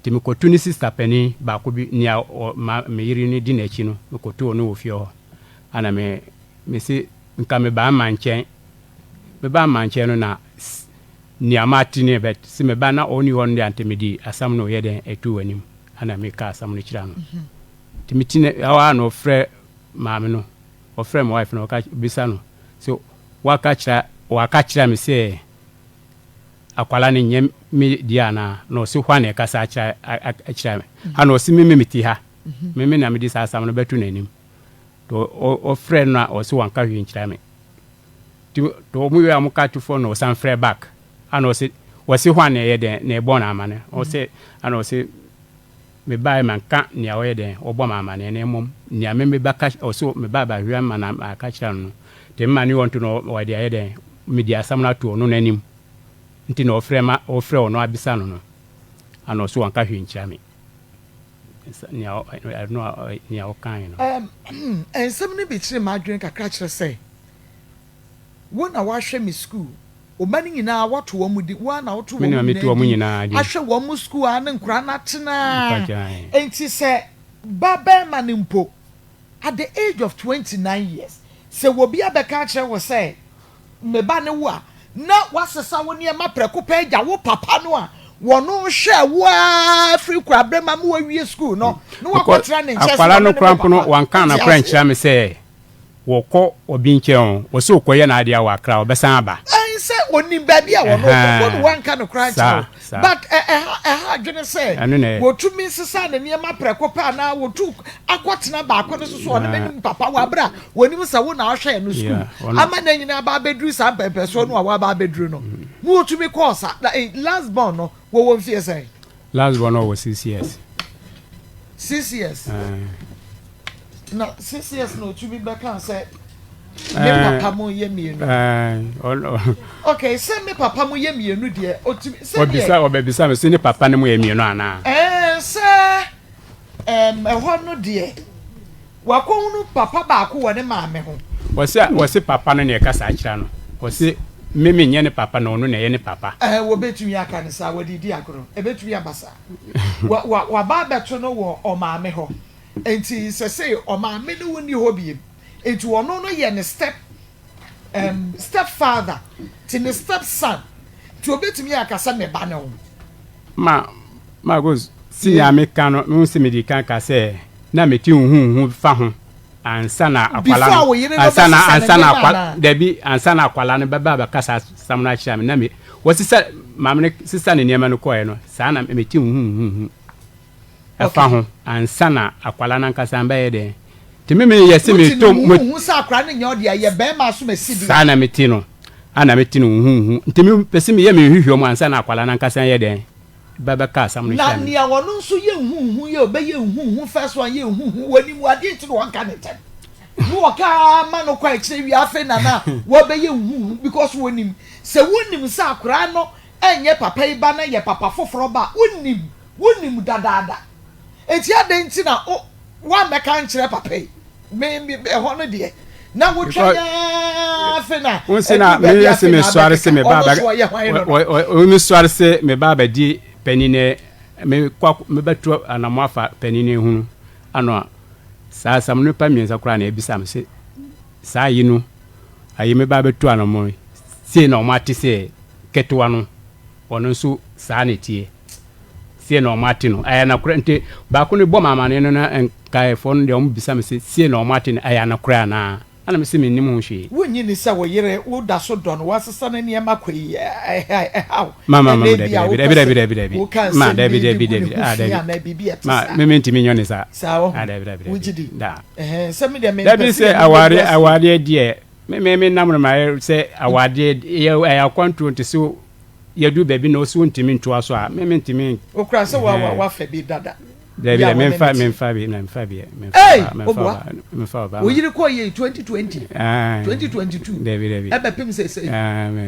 Nti mekɔto ne sista panin baako bi, nea ɔ, ma, me yere no di n'akyi no, mekɔtoo ɔno wɔ fie hɔ. Ana me, mese nka mebaa mma nkyɛn. Mebaa mma nkyɛn no na nea mate ne bɛt, se meba na ɔnni hɔ no deɛ ante mede asɛm no yɛ dɛn ɛto w'anim. Ana meka asɛm no kyerɛ no. Nti mete ne, ɛhɔ ara na ɔfrɛ maame no, ɔfrɛ me wife no, ɔka bisa no sɛ waka kyerɛ waka kyerɛ me sɛ akwala no nyɛ me deɛ anaa na ɔse hwan na ɛkasa akyerɛ akyerɛ me ana ɔse me me mete ha me me na mede saa asɛm no bɛto n'anim to ɔfrɛ no a ɔse wanka hwee nkyerɛ me nti to ɔmo wie a ɔmo ka to fɔ no ɔsan frɛ back ana ɔse ɔse hwan na ɛyɛ dɛn na ɛbɔ no amane ɔse ana ɔse Mebae manka nea ɔyɛ dɛn, ɔbɔ me amaneɛ, na mmom nea me mebɛka, ɔse meba abɛhwɛ ma na maka kyerɛ no no, nti mema ne ɔnto no ɔde ayɛ dɛn, mede asɛm no ato ɔno n'anim, nti na ɔfrɛ ma ɔfrɛ ɔno abisa no no, ana ɔse ɔnka hwee nkyerɛ me, nea ɛno a nea ɔkae no. Ɛm, nsɛm no bi kyere m'adwene kakra kyerɛ sɛ, wo na woahwɛ me sukuu Wo mma no nyinaa, woato wɔn din. Wo ara na woto Me wɔn na meto nyinaa wɔn din, nyinaa din. ahwɛ wɔn sukuu ara ne nkwadaa no atena ara. Mpakyɛ ae. Enti sɛ ba barima no mpo, at the age of 29 years, sɛ obi abɛka akyerɛ wo sɛ, Me ba ne wo a, na woasesa wo nneɛma prɛko pɛ agya wo papa no a wɔno hwɛɛ wo ara firi nkoraberɛ ma ma woawie sukuu no, na Because woakɔtena ne nkyɛn sɛ akwadaa ɔno no ne me koraa mpo no, papa. wanka Wote nokorɛ aseɛ? ankyerɛ me sɛ Wɔkɔ obi nkyɛn o, wɔse ɔkɔyɛ n'adeɛ wɔ Accra, ɔbɛsan aba. Ɛn sɛ onim baabi a wɔn kɔ, wɔn wanka no koraa nkyerɛ wo. But ɛha ɛha adwene sɛ wɔtumi sesa ne nneɛma prɛko pɛ anaa wɔtu akɔtena baako no so so ɔno bɛnim papa wɔ abere a wɔnim sɛ wo na ɔhwɛ no sukuu ama na nyinaa aba abɛduru saa mpɛmpɛsoɔ no a wɔaba abɛduru no. Mo wɔtumi kɔɔ sa na last born no wɔwɔ mfie sɛn? Last born no ɔwɔ 6 years. 6 years. Na 6 years na otumi bɛka sɛ. Me papa mo yɛ mmienu. Okay, sɛ me papa mo yɛ mmienu deɛ, otumi sɛ deɛ. Ɔbisa ɔbɛbisa me sɛ ne papa ne mo yɛ mmienu anaa? Ɛɛ sɛ ɛm ɛhɔ no deɛ, wakɔhunu papa baako wɔ ne maame ho. Ɔse ɔse papa no na ɛkasa akyerɛ no. Ɔse me menyɛ ne papa na ɔno na ɛyɛ ne papa. Ɛɛ wɔbɛtumi aka no saa, wɔde di agorɔ. Ɛbɛtumi aba saa. Wa wa waba abɛto no wɔ ɔmaame hɔ. Nti sɛsei ɔmaame no nni hɔ biem. Nti ɔno no yɛ ne step um, step father ti ne step son nti obetumi aka sɛ me ba ne ho. Ma Marcus si nea meka no mehu sɛ medi kan ka sɛ na mete huhuhu fa ho ansa na akwala no ansa na ansa na akwala dabi ansa na akwala no bɛba abɛkasa asɛm no akyerɛ me na me wɔsesa maame no sesa ne nneɛma no kɔɛ no saa na mete huhuhu ɛfa ho ansa na akwadaa no ankasa bɛyɛ dɛn nti me meyɛ se meto mo hu sɛ akwadaa no nyɛ ɔde ayɛ bɛrima aso masi deɛ saa na mete no ana mete no huhu nti me pɛ sɛ meyɛ me nhwehwɛ mu ansa na akwadaa no ankasa yɛ dɛn bɛbɛka asɛm no kyerɛ me. Na nea ɔno nso yɛ nhuhu yɛ ɔbɛyɛ nhuhu first one yɛ nhuhu wɔnim adeɛ nti na wɔnka ne ntɛm na wɔka ma no kɔ akyire wie afei na na wɔbɛyɛ nhuhu because wɔnim sɛ wonim sɛ akwadaa no ɛnyɛ papa yi ba na yɛ papa foforɔ ba wonim Wonim dadaada. Enti adɛn nti na wo, woammɛka ankyerɛ papa yi? Me, me, ɛhɔ no deɛ, na wotwɛn ara afei na Wo se ɛduru na baabi meyɛ se afei na mesuare se abɛkeka. me ba Ɔno so ɔyɛ hwan no no? mesuare se me ba abɛdi panin ne mekɔ mebɛto anamo afa panin ne hunu ano a saa asɛm no nipa mmiɛnsa koraa na ebisa me se saa ayi no ayi me ba abɛto anamo yi sei na wɔn ate sɛ ketewa no Ɔno nso saa na ɛteɛ. Sei na wɔate no, ɛyɛ nokorɛ? Nti baako no bɔ me amaneɛ no na nkaeɛfoɔ no deɛ wɔbisa me sɛ, sei na wɔate no, ɛyɛ nokorɛ anaa? Ɛna mese mennim ho hwee. Wonnye nni sɛ wo yere woda so dɔ no, woasesa no nneɛma kɔ yi, ɛhaw wo, Ma, ma, ma, ɛna dabi, ebia dabi, wopɛ dabi, sɛ dabi, dabi, woka ma, nsɛm dabi, bi de dabi, gu ne dabi, ho ah, fi dabi, anaa biribi a ɛte ma, saa. me mentumi nyɛ ne saa. Saa wɔ Ah, ho, dabi, dabi, dabi, wogye di? daa. Ɛhɛn, sɛ me deɛ mempɛ Dabi sɛ sɛ yɛne wo bɛgu awareɛ, ase. awareɛ deɛ, me, me, me nam no mayɛ sɛ awareɛ, yɛ, ɛyɛ akwantuo nti so yɛdu baabi na ɔsi wontumi ntoa so a me mentumi. Okura sɛ wa wa wafa bi dada. Dabi dɛ memfa memfa bi memfa bi memfa memfa memfa ɔba. Wo yere kɔ yɛ 2020 2022. Dabi dabi. Ɛbɛ pem sɛ sɛ.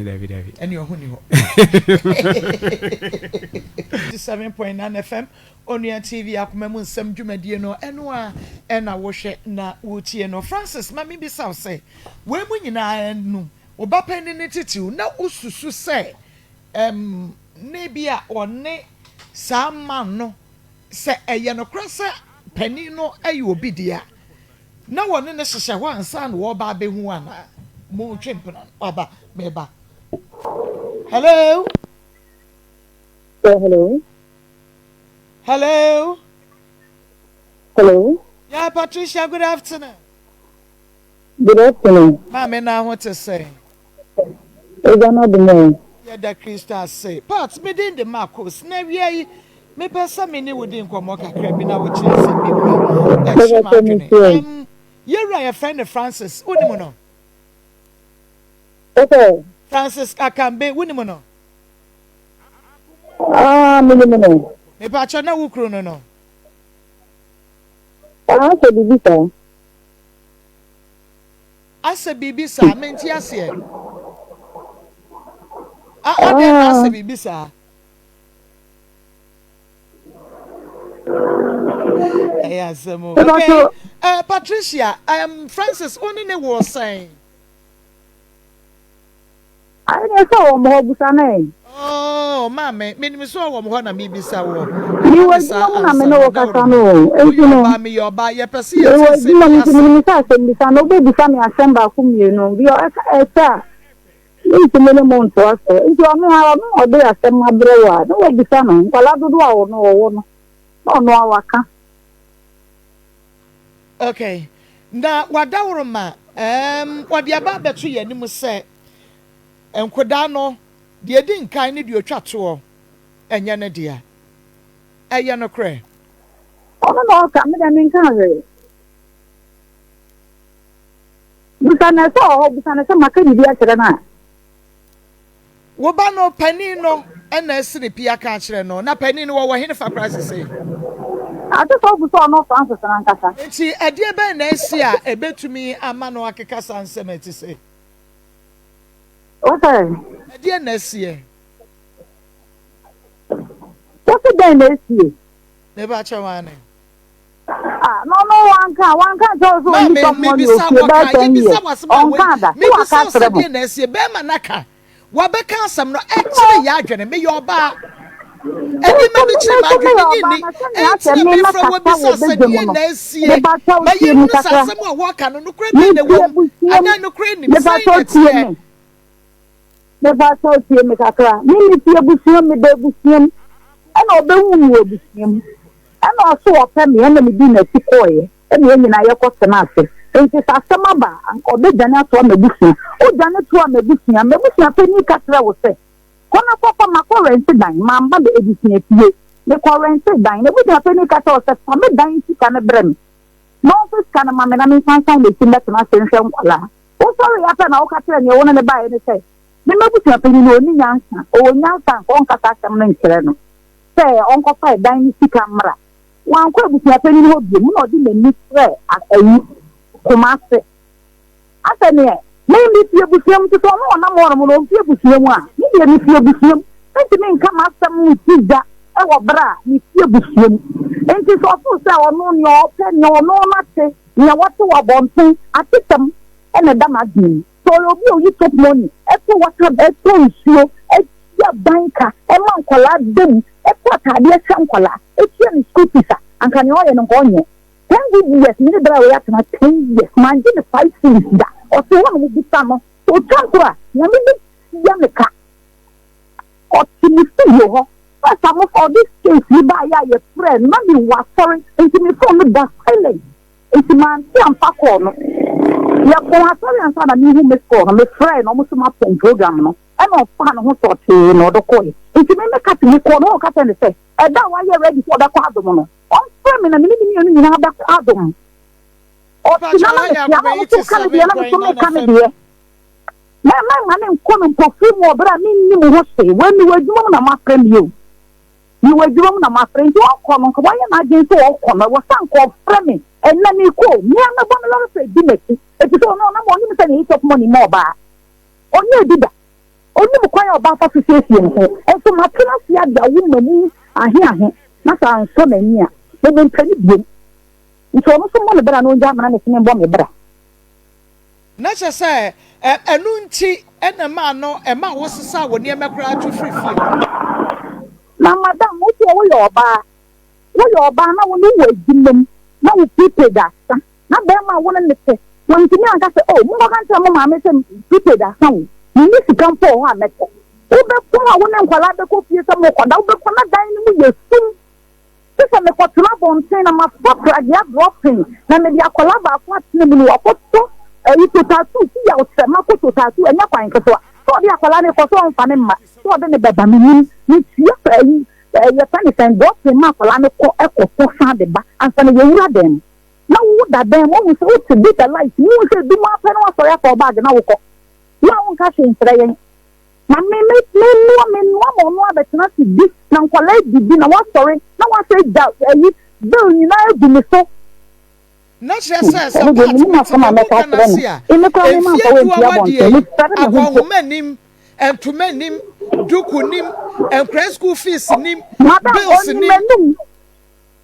Dabi dabi. Ɛne ɔho ni hɔ. 7.9 FM Onua TV akoma mu nsɛm dwumadie no ɛno a ɛna wohwɛ na wotie no. Francis ma mebisa wo sɛ wei mu nyinaa no Wo ba panyin no titiriw na wususu sɛ ɛm na ebia ɔne saa man no, sɛ ɛyɛ nokorɛ sɛ panin no yɛ obi dea a, na wɔne no hyehyɛ hɔ ansa na wɔreba abɛhu wo anaa? Montwe mpena no. Waba, meba. Hello? Yeah, hello. Hello? Hello. Yeah, Patricia, good afternoon. Good afternoon. Maame na ho te sɛn? Agya no adom o. Yɛda Kristo ase. Pat, me din de Marcos, na awia yi mepɛ sɛ me ne wo di nkɔmmɔ kakra bi na wokyerɛ nsɛm bi mu a ɛkye m'adwene. Um, yɛwura yɛfrɛ no Francis, wonim no? Wosɛ? Francis Akambe, wonim no? Ah, menim no. Mepakyɛ na wo kunu no no? Ah, sɛ biribi saa. Asɛ biribi saa, mente aseɛ. A adɛn na asɛ biribi saa? Ɛyɛ asɛm o. Okay. Patricia, Francis, wo ne ne wɔ sɛn? Ayi deɛ sɛ ɔwɔ mo hɔ bisa no ɛ. Oh maame menim sɛ ɔwɔ mo hɔ na mebisa woɔ. Mewɔ Ɛba ne saa adwuma mu na me ansa ne na wo kasa dawuro no ma. o, Woyɛ enti no ɔbaa meyɛ ɔbaa yɛpɛ sɛ yɛte mewɔ nsɛm adwuma bi mu nti ase. menim sɛ asɛmmisa no wobɛbisa me asɛm baako mmienu bi ɛsɛ a mentumi ne mo ntoa so nti ɔno ara ɔno na ɔde asɛm abrɛ wo a na wabisa no nkwadaa dodoɔ a ɔno ɔwɔ no na ɔno ara waka. Okay na wadaworo ma ɛɛm wɔde aba abɛto yɛn anim sɛ Nkodaa no, deɛ ɛdi nkan ne deɛ ɔtwa toɔ nyɛ ne dea. Ɛyɛ nokorɛ? Ɔno na ɔka, me deɛ menkaa hwee. Bisa no sɛ ɔwɔ hɔ, bisa no sɛ maka biribi akyerɛ no a. Wo ba no, panin no na asi ne pi aka akyerɛ no. Na panin no, wɔwɔ henefa koraa sesei? Ate sɛ wobu sɛ ɔno Francis no ankasa. Enti ɛdeɛ bɛn na asi a ɛbɛtumi ama no akeka saa nsɛm a ɛte sei? Wo sɛ? Ɛdeɛn na asiɛ? Wo se dɛn na asie? Meba kyɛ wane. Ah, no no wanka wanka nkyerɛ wo sɛ ɔnni Maame, sɔfo mɔ ne mebisa ofie bɛyɛ wɔka, 10 yɛbisa years. w'asɛm a wei, Ɔnka da. So mebisa waka wo sɛ akyerɛ mo? deɛ na asie, bɛrima no aka, wabɛka asɛm no, ɛkyere yɛ adwene, meyɛ ɔbaa, Nso nneɛma bi kyere me nso m'adwene, meyɛ menye ɔbaa nni, na sɛnea ɛnti asɛ na me mefrɛ wo mɛkasa abisa wɔ sɛ badwa mu deɛ no, na asie, mepakyɛw ma tie me yɛnhunu sɛ kakra. asɛm a wɔka no, nokorɛ bɛn na Mete ɛwɔ mu, abusua mu, anaa nokorɛ nnim, sɛn na mepakyɛw tie ɛteɛ? me. Mepakyɛw tie me kakra. Me mete abusua mu, meda abusua mu. Ɛna ɔbɛhuu me wɔ abusua mu. Ɛna ɔse ɔpɛ me, ɛna medii n'akyi kɔeɛ. Ɛna yɛn nyinaa yɛkɔ tenaa ase. Enti sɛ asɛm aba a, anka ɔbɛdwane atoa m'abusua. Wodwane toaa m'abusua, m'abusua panin ka kyerɛɛ wo sɛ, Kɔ na kɔfa, makɔ rɛnte dan, mamma abusua fie. Mekɔ rɛnte dan. N'abusua panin ka kyerɛɛ wo sɛ, Fa me dan sika no brɛ me, na ɔmfa sika no ma me na memfa nsan m'akyi mmɛtena ase nhwɛ nkwadaa. Wosɔree ara pɛ na woka kyerɛɛ nea wo ne no baeɛ no sɛ, 'Me m'abusuapanyin no, ɔnni nyansa. Ɔwɔ nyansa a, anka ɔrenka saa asɛm no nkyerɛ no sɛ ɔnkɔfa ɛdan no sika mmra. Wankɔ abusuapanyin hɔ bio, na ɔde n'ani kyerɛɛ ayi, Kumasi. Afei neɛ, me mefi abusua mu, nti sɛ ɔno ɔnam hɔnom no, ɔmfi abusua mu a, me deɛ mefi abusua mu. Mentumi nka m'asɛm nsi gya wɔ berɛ a mefi abusua mu. Nti sɛ ɔfoo sɛ ɔno nea ɔpɛ, nea ɔno no ate, Nea wɔte wɔ abɔnten, atesɛm na ɛda n'adwene mu. Sɛ ɔyɛ obi a oyi chop money, tɔ water, tɔ nsuo, tua dan ka, ma nkwadaa da mu, tɔ ataadeɛ hyɛ nkwadaa, tua ne school fees a, anka nea ɔyɛ no nka ɔnyɛ. Ten good years, me ne bra wei atena 10 years, mangye no five cedis da. Ɔte hɔ nom, bisa no. Sɛ ɔtwa ntorɔ a, Nyame bɛtua me ka. Ɔte me studio hɔ. First a mofa ɔde case yi baeɛ a yɛfrɛɛ no, na mewɔ asɔre nti me phone no da silent nti mante amfa call no. Yɛpɔn asɔre ansa na mehu miss call no, mefrɛɛ no, ɔmo se mapɔn program no ɛna ɔfaa ne ho sɔtee na ɔde kɔe. Nti me meka te mekɔɔ no hɔ ka kyerɛɛ no sɛ ɛda a wayɛ ready sɛ ɔbɛkɔ adom no, ɔmfrɛ me na me ne ne mmienu nyinaa bɛkɔ adom. Ɔte na na metea na ɔmo nso ka ne deɛ na me nso meka me deɛ. Mɛmma mma no nkɔ no mpofirim wɔ bere a minnim ho hwee. Wei, mewɔ adwuma mu na moafrɛ me o. Mewɔ adwuma mu na moafrɛ. Nti ɔkɔ no, nka wayɛ n'adwene sɛ ɔkɔ no, ɛwɔ sɛ anka ɔfrɛ me. Ɛnnɛ mekɔ o, me ara mɛbɔ me lɔre fare di m'akyi. Efisɛ ɔno, ɔnam a ɔnim sɛnea yɛyi money ma ɔbaa. Ɔnyɛɛ bi da. Ɔnim kwan a ɔbaa fa so siesie ne ho. Nso matena ase ade awo m'ani ahe ahe, na sɛ ansɔ n'ani a, mempɛ no bio. Nti ɔno nso mmɔ ne bra na ɔngyae amena ne se memmɔ me bra. Na kyerɛ sɛ, ɛno nti na ɛmaa no, ɛmaa wosesaa wo nneɛma koraa tu firii fie hɔ. Na madam, wo deɛ woyɛ ɔbaa, woyɛ ɔbaa na wo ne wɔ adwuma mu, na wo prepaid asa, na barima a wo ne no te, wantumi anka sɛ, oh, monkɔka nkyerɛ mo maame sɛ prepaid asa o, menni sika mpo wɔ hɔ a mɛtɔ. Wobɛkɔ a wo ne nkwadaa bɛkɔ fie sɛ mokɔda, wobɛkɔ na dan no mu yɛ sum. Gye sɛ mekɔtena abɔnten na mafa pragea drɔpen na mede akwadaa baako atena mu na wakɔtɔ ayi totatuu ti yaw kyerɛ makɔ totatuu ɛnyɛ kwan ketewa sɛ ɔde akwadaa no kɔ sɛ ɔmfa ne mma sɛ ɔde ne bɛba menim metua sɛ ayi yɛfrɛ ne sɛn drɔpen ma akwadaa no kɔ ɛkɔtɔ san de ba ansa na yɛwura dan mu na wo da dan mu wohu sɛ wote bi the light mu wohu sɛ dum apɛ na wasɔre afa wo baage na wokɔ wo a wonka hwee nkyerɛ yɛn Na me, me, menoa, menoa ma ɔno abɛtena ase di, na nkwadaa adidi, na wasɔre, na wasan agya ayi, bill nyinaa agu me so. Na kyerɛ sɛ, sɛ Ɛno deɛ, Pat mennim mete asɛm a deɛ mɛka woka no akyerɛ ase no. a, Eme koraa me mfeɛ mamfa du wantie awadeɛ abɔnten, yi, mefɛre me ho mpo. akɔnhoma nnim, ntoma nnim, duku nnim, nkwadaa school fees nnim, Madam, bills ɔnim nnim. m'anum.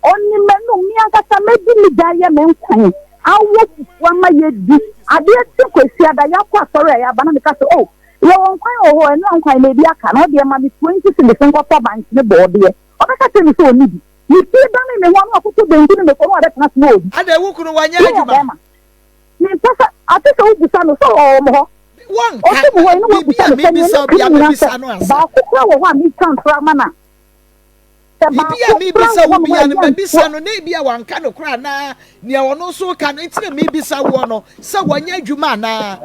Ɔnim m'anom, me ankasa mɛdi me gya ayɛ me nkwan, awɔ fufuo ama yɛadi. Adeɛ kye Kwasiada, yɛakɔ asɔre a yɛaba na meka sɛ, oh, yɛwɔ nkwan wɔ hɔ, ɛno a nkwan na ebi aka no, ɔdeɛ ma me 20 cedis nkɔtɔ bankye ne bɔɔdeɛ. Ɔbɛka kyerɛ me sɛ ɔnni bi. Me fie dane me ho a na wakɔtɔ banku ne mako na wabɛtena ase na ɔredi. Adɛn, wo kunu wanyɛ Meyɛ adwuma? bɛrima. Mempɛ sɛ, ate sɛ wobisa no sɛ ɔwɔ mo hɔ. Wɔnka, Ɔte mo hɔ yi na biribi woabisa a no sɛ nea mebisa wo meka biara nyinaa mɛbisa sɛ no ansa. baako koraa wɔ hɔ a metwa ntorɔ ama no a. Sɛ Biribi baako a koraa mebisa wɔ wo hɔnom a biara no, ɛyɛ mabisa ntorɔ. no, na ebia wanka nokorɛ anaa nea ɔno nso reka no nti na mebisa woɔ no, sɛ wanyɛ adwuma anaa.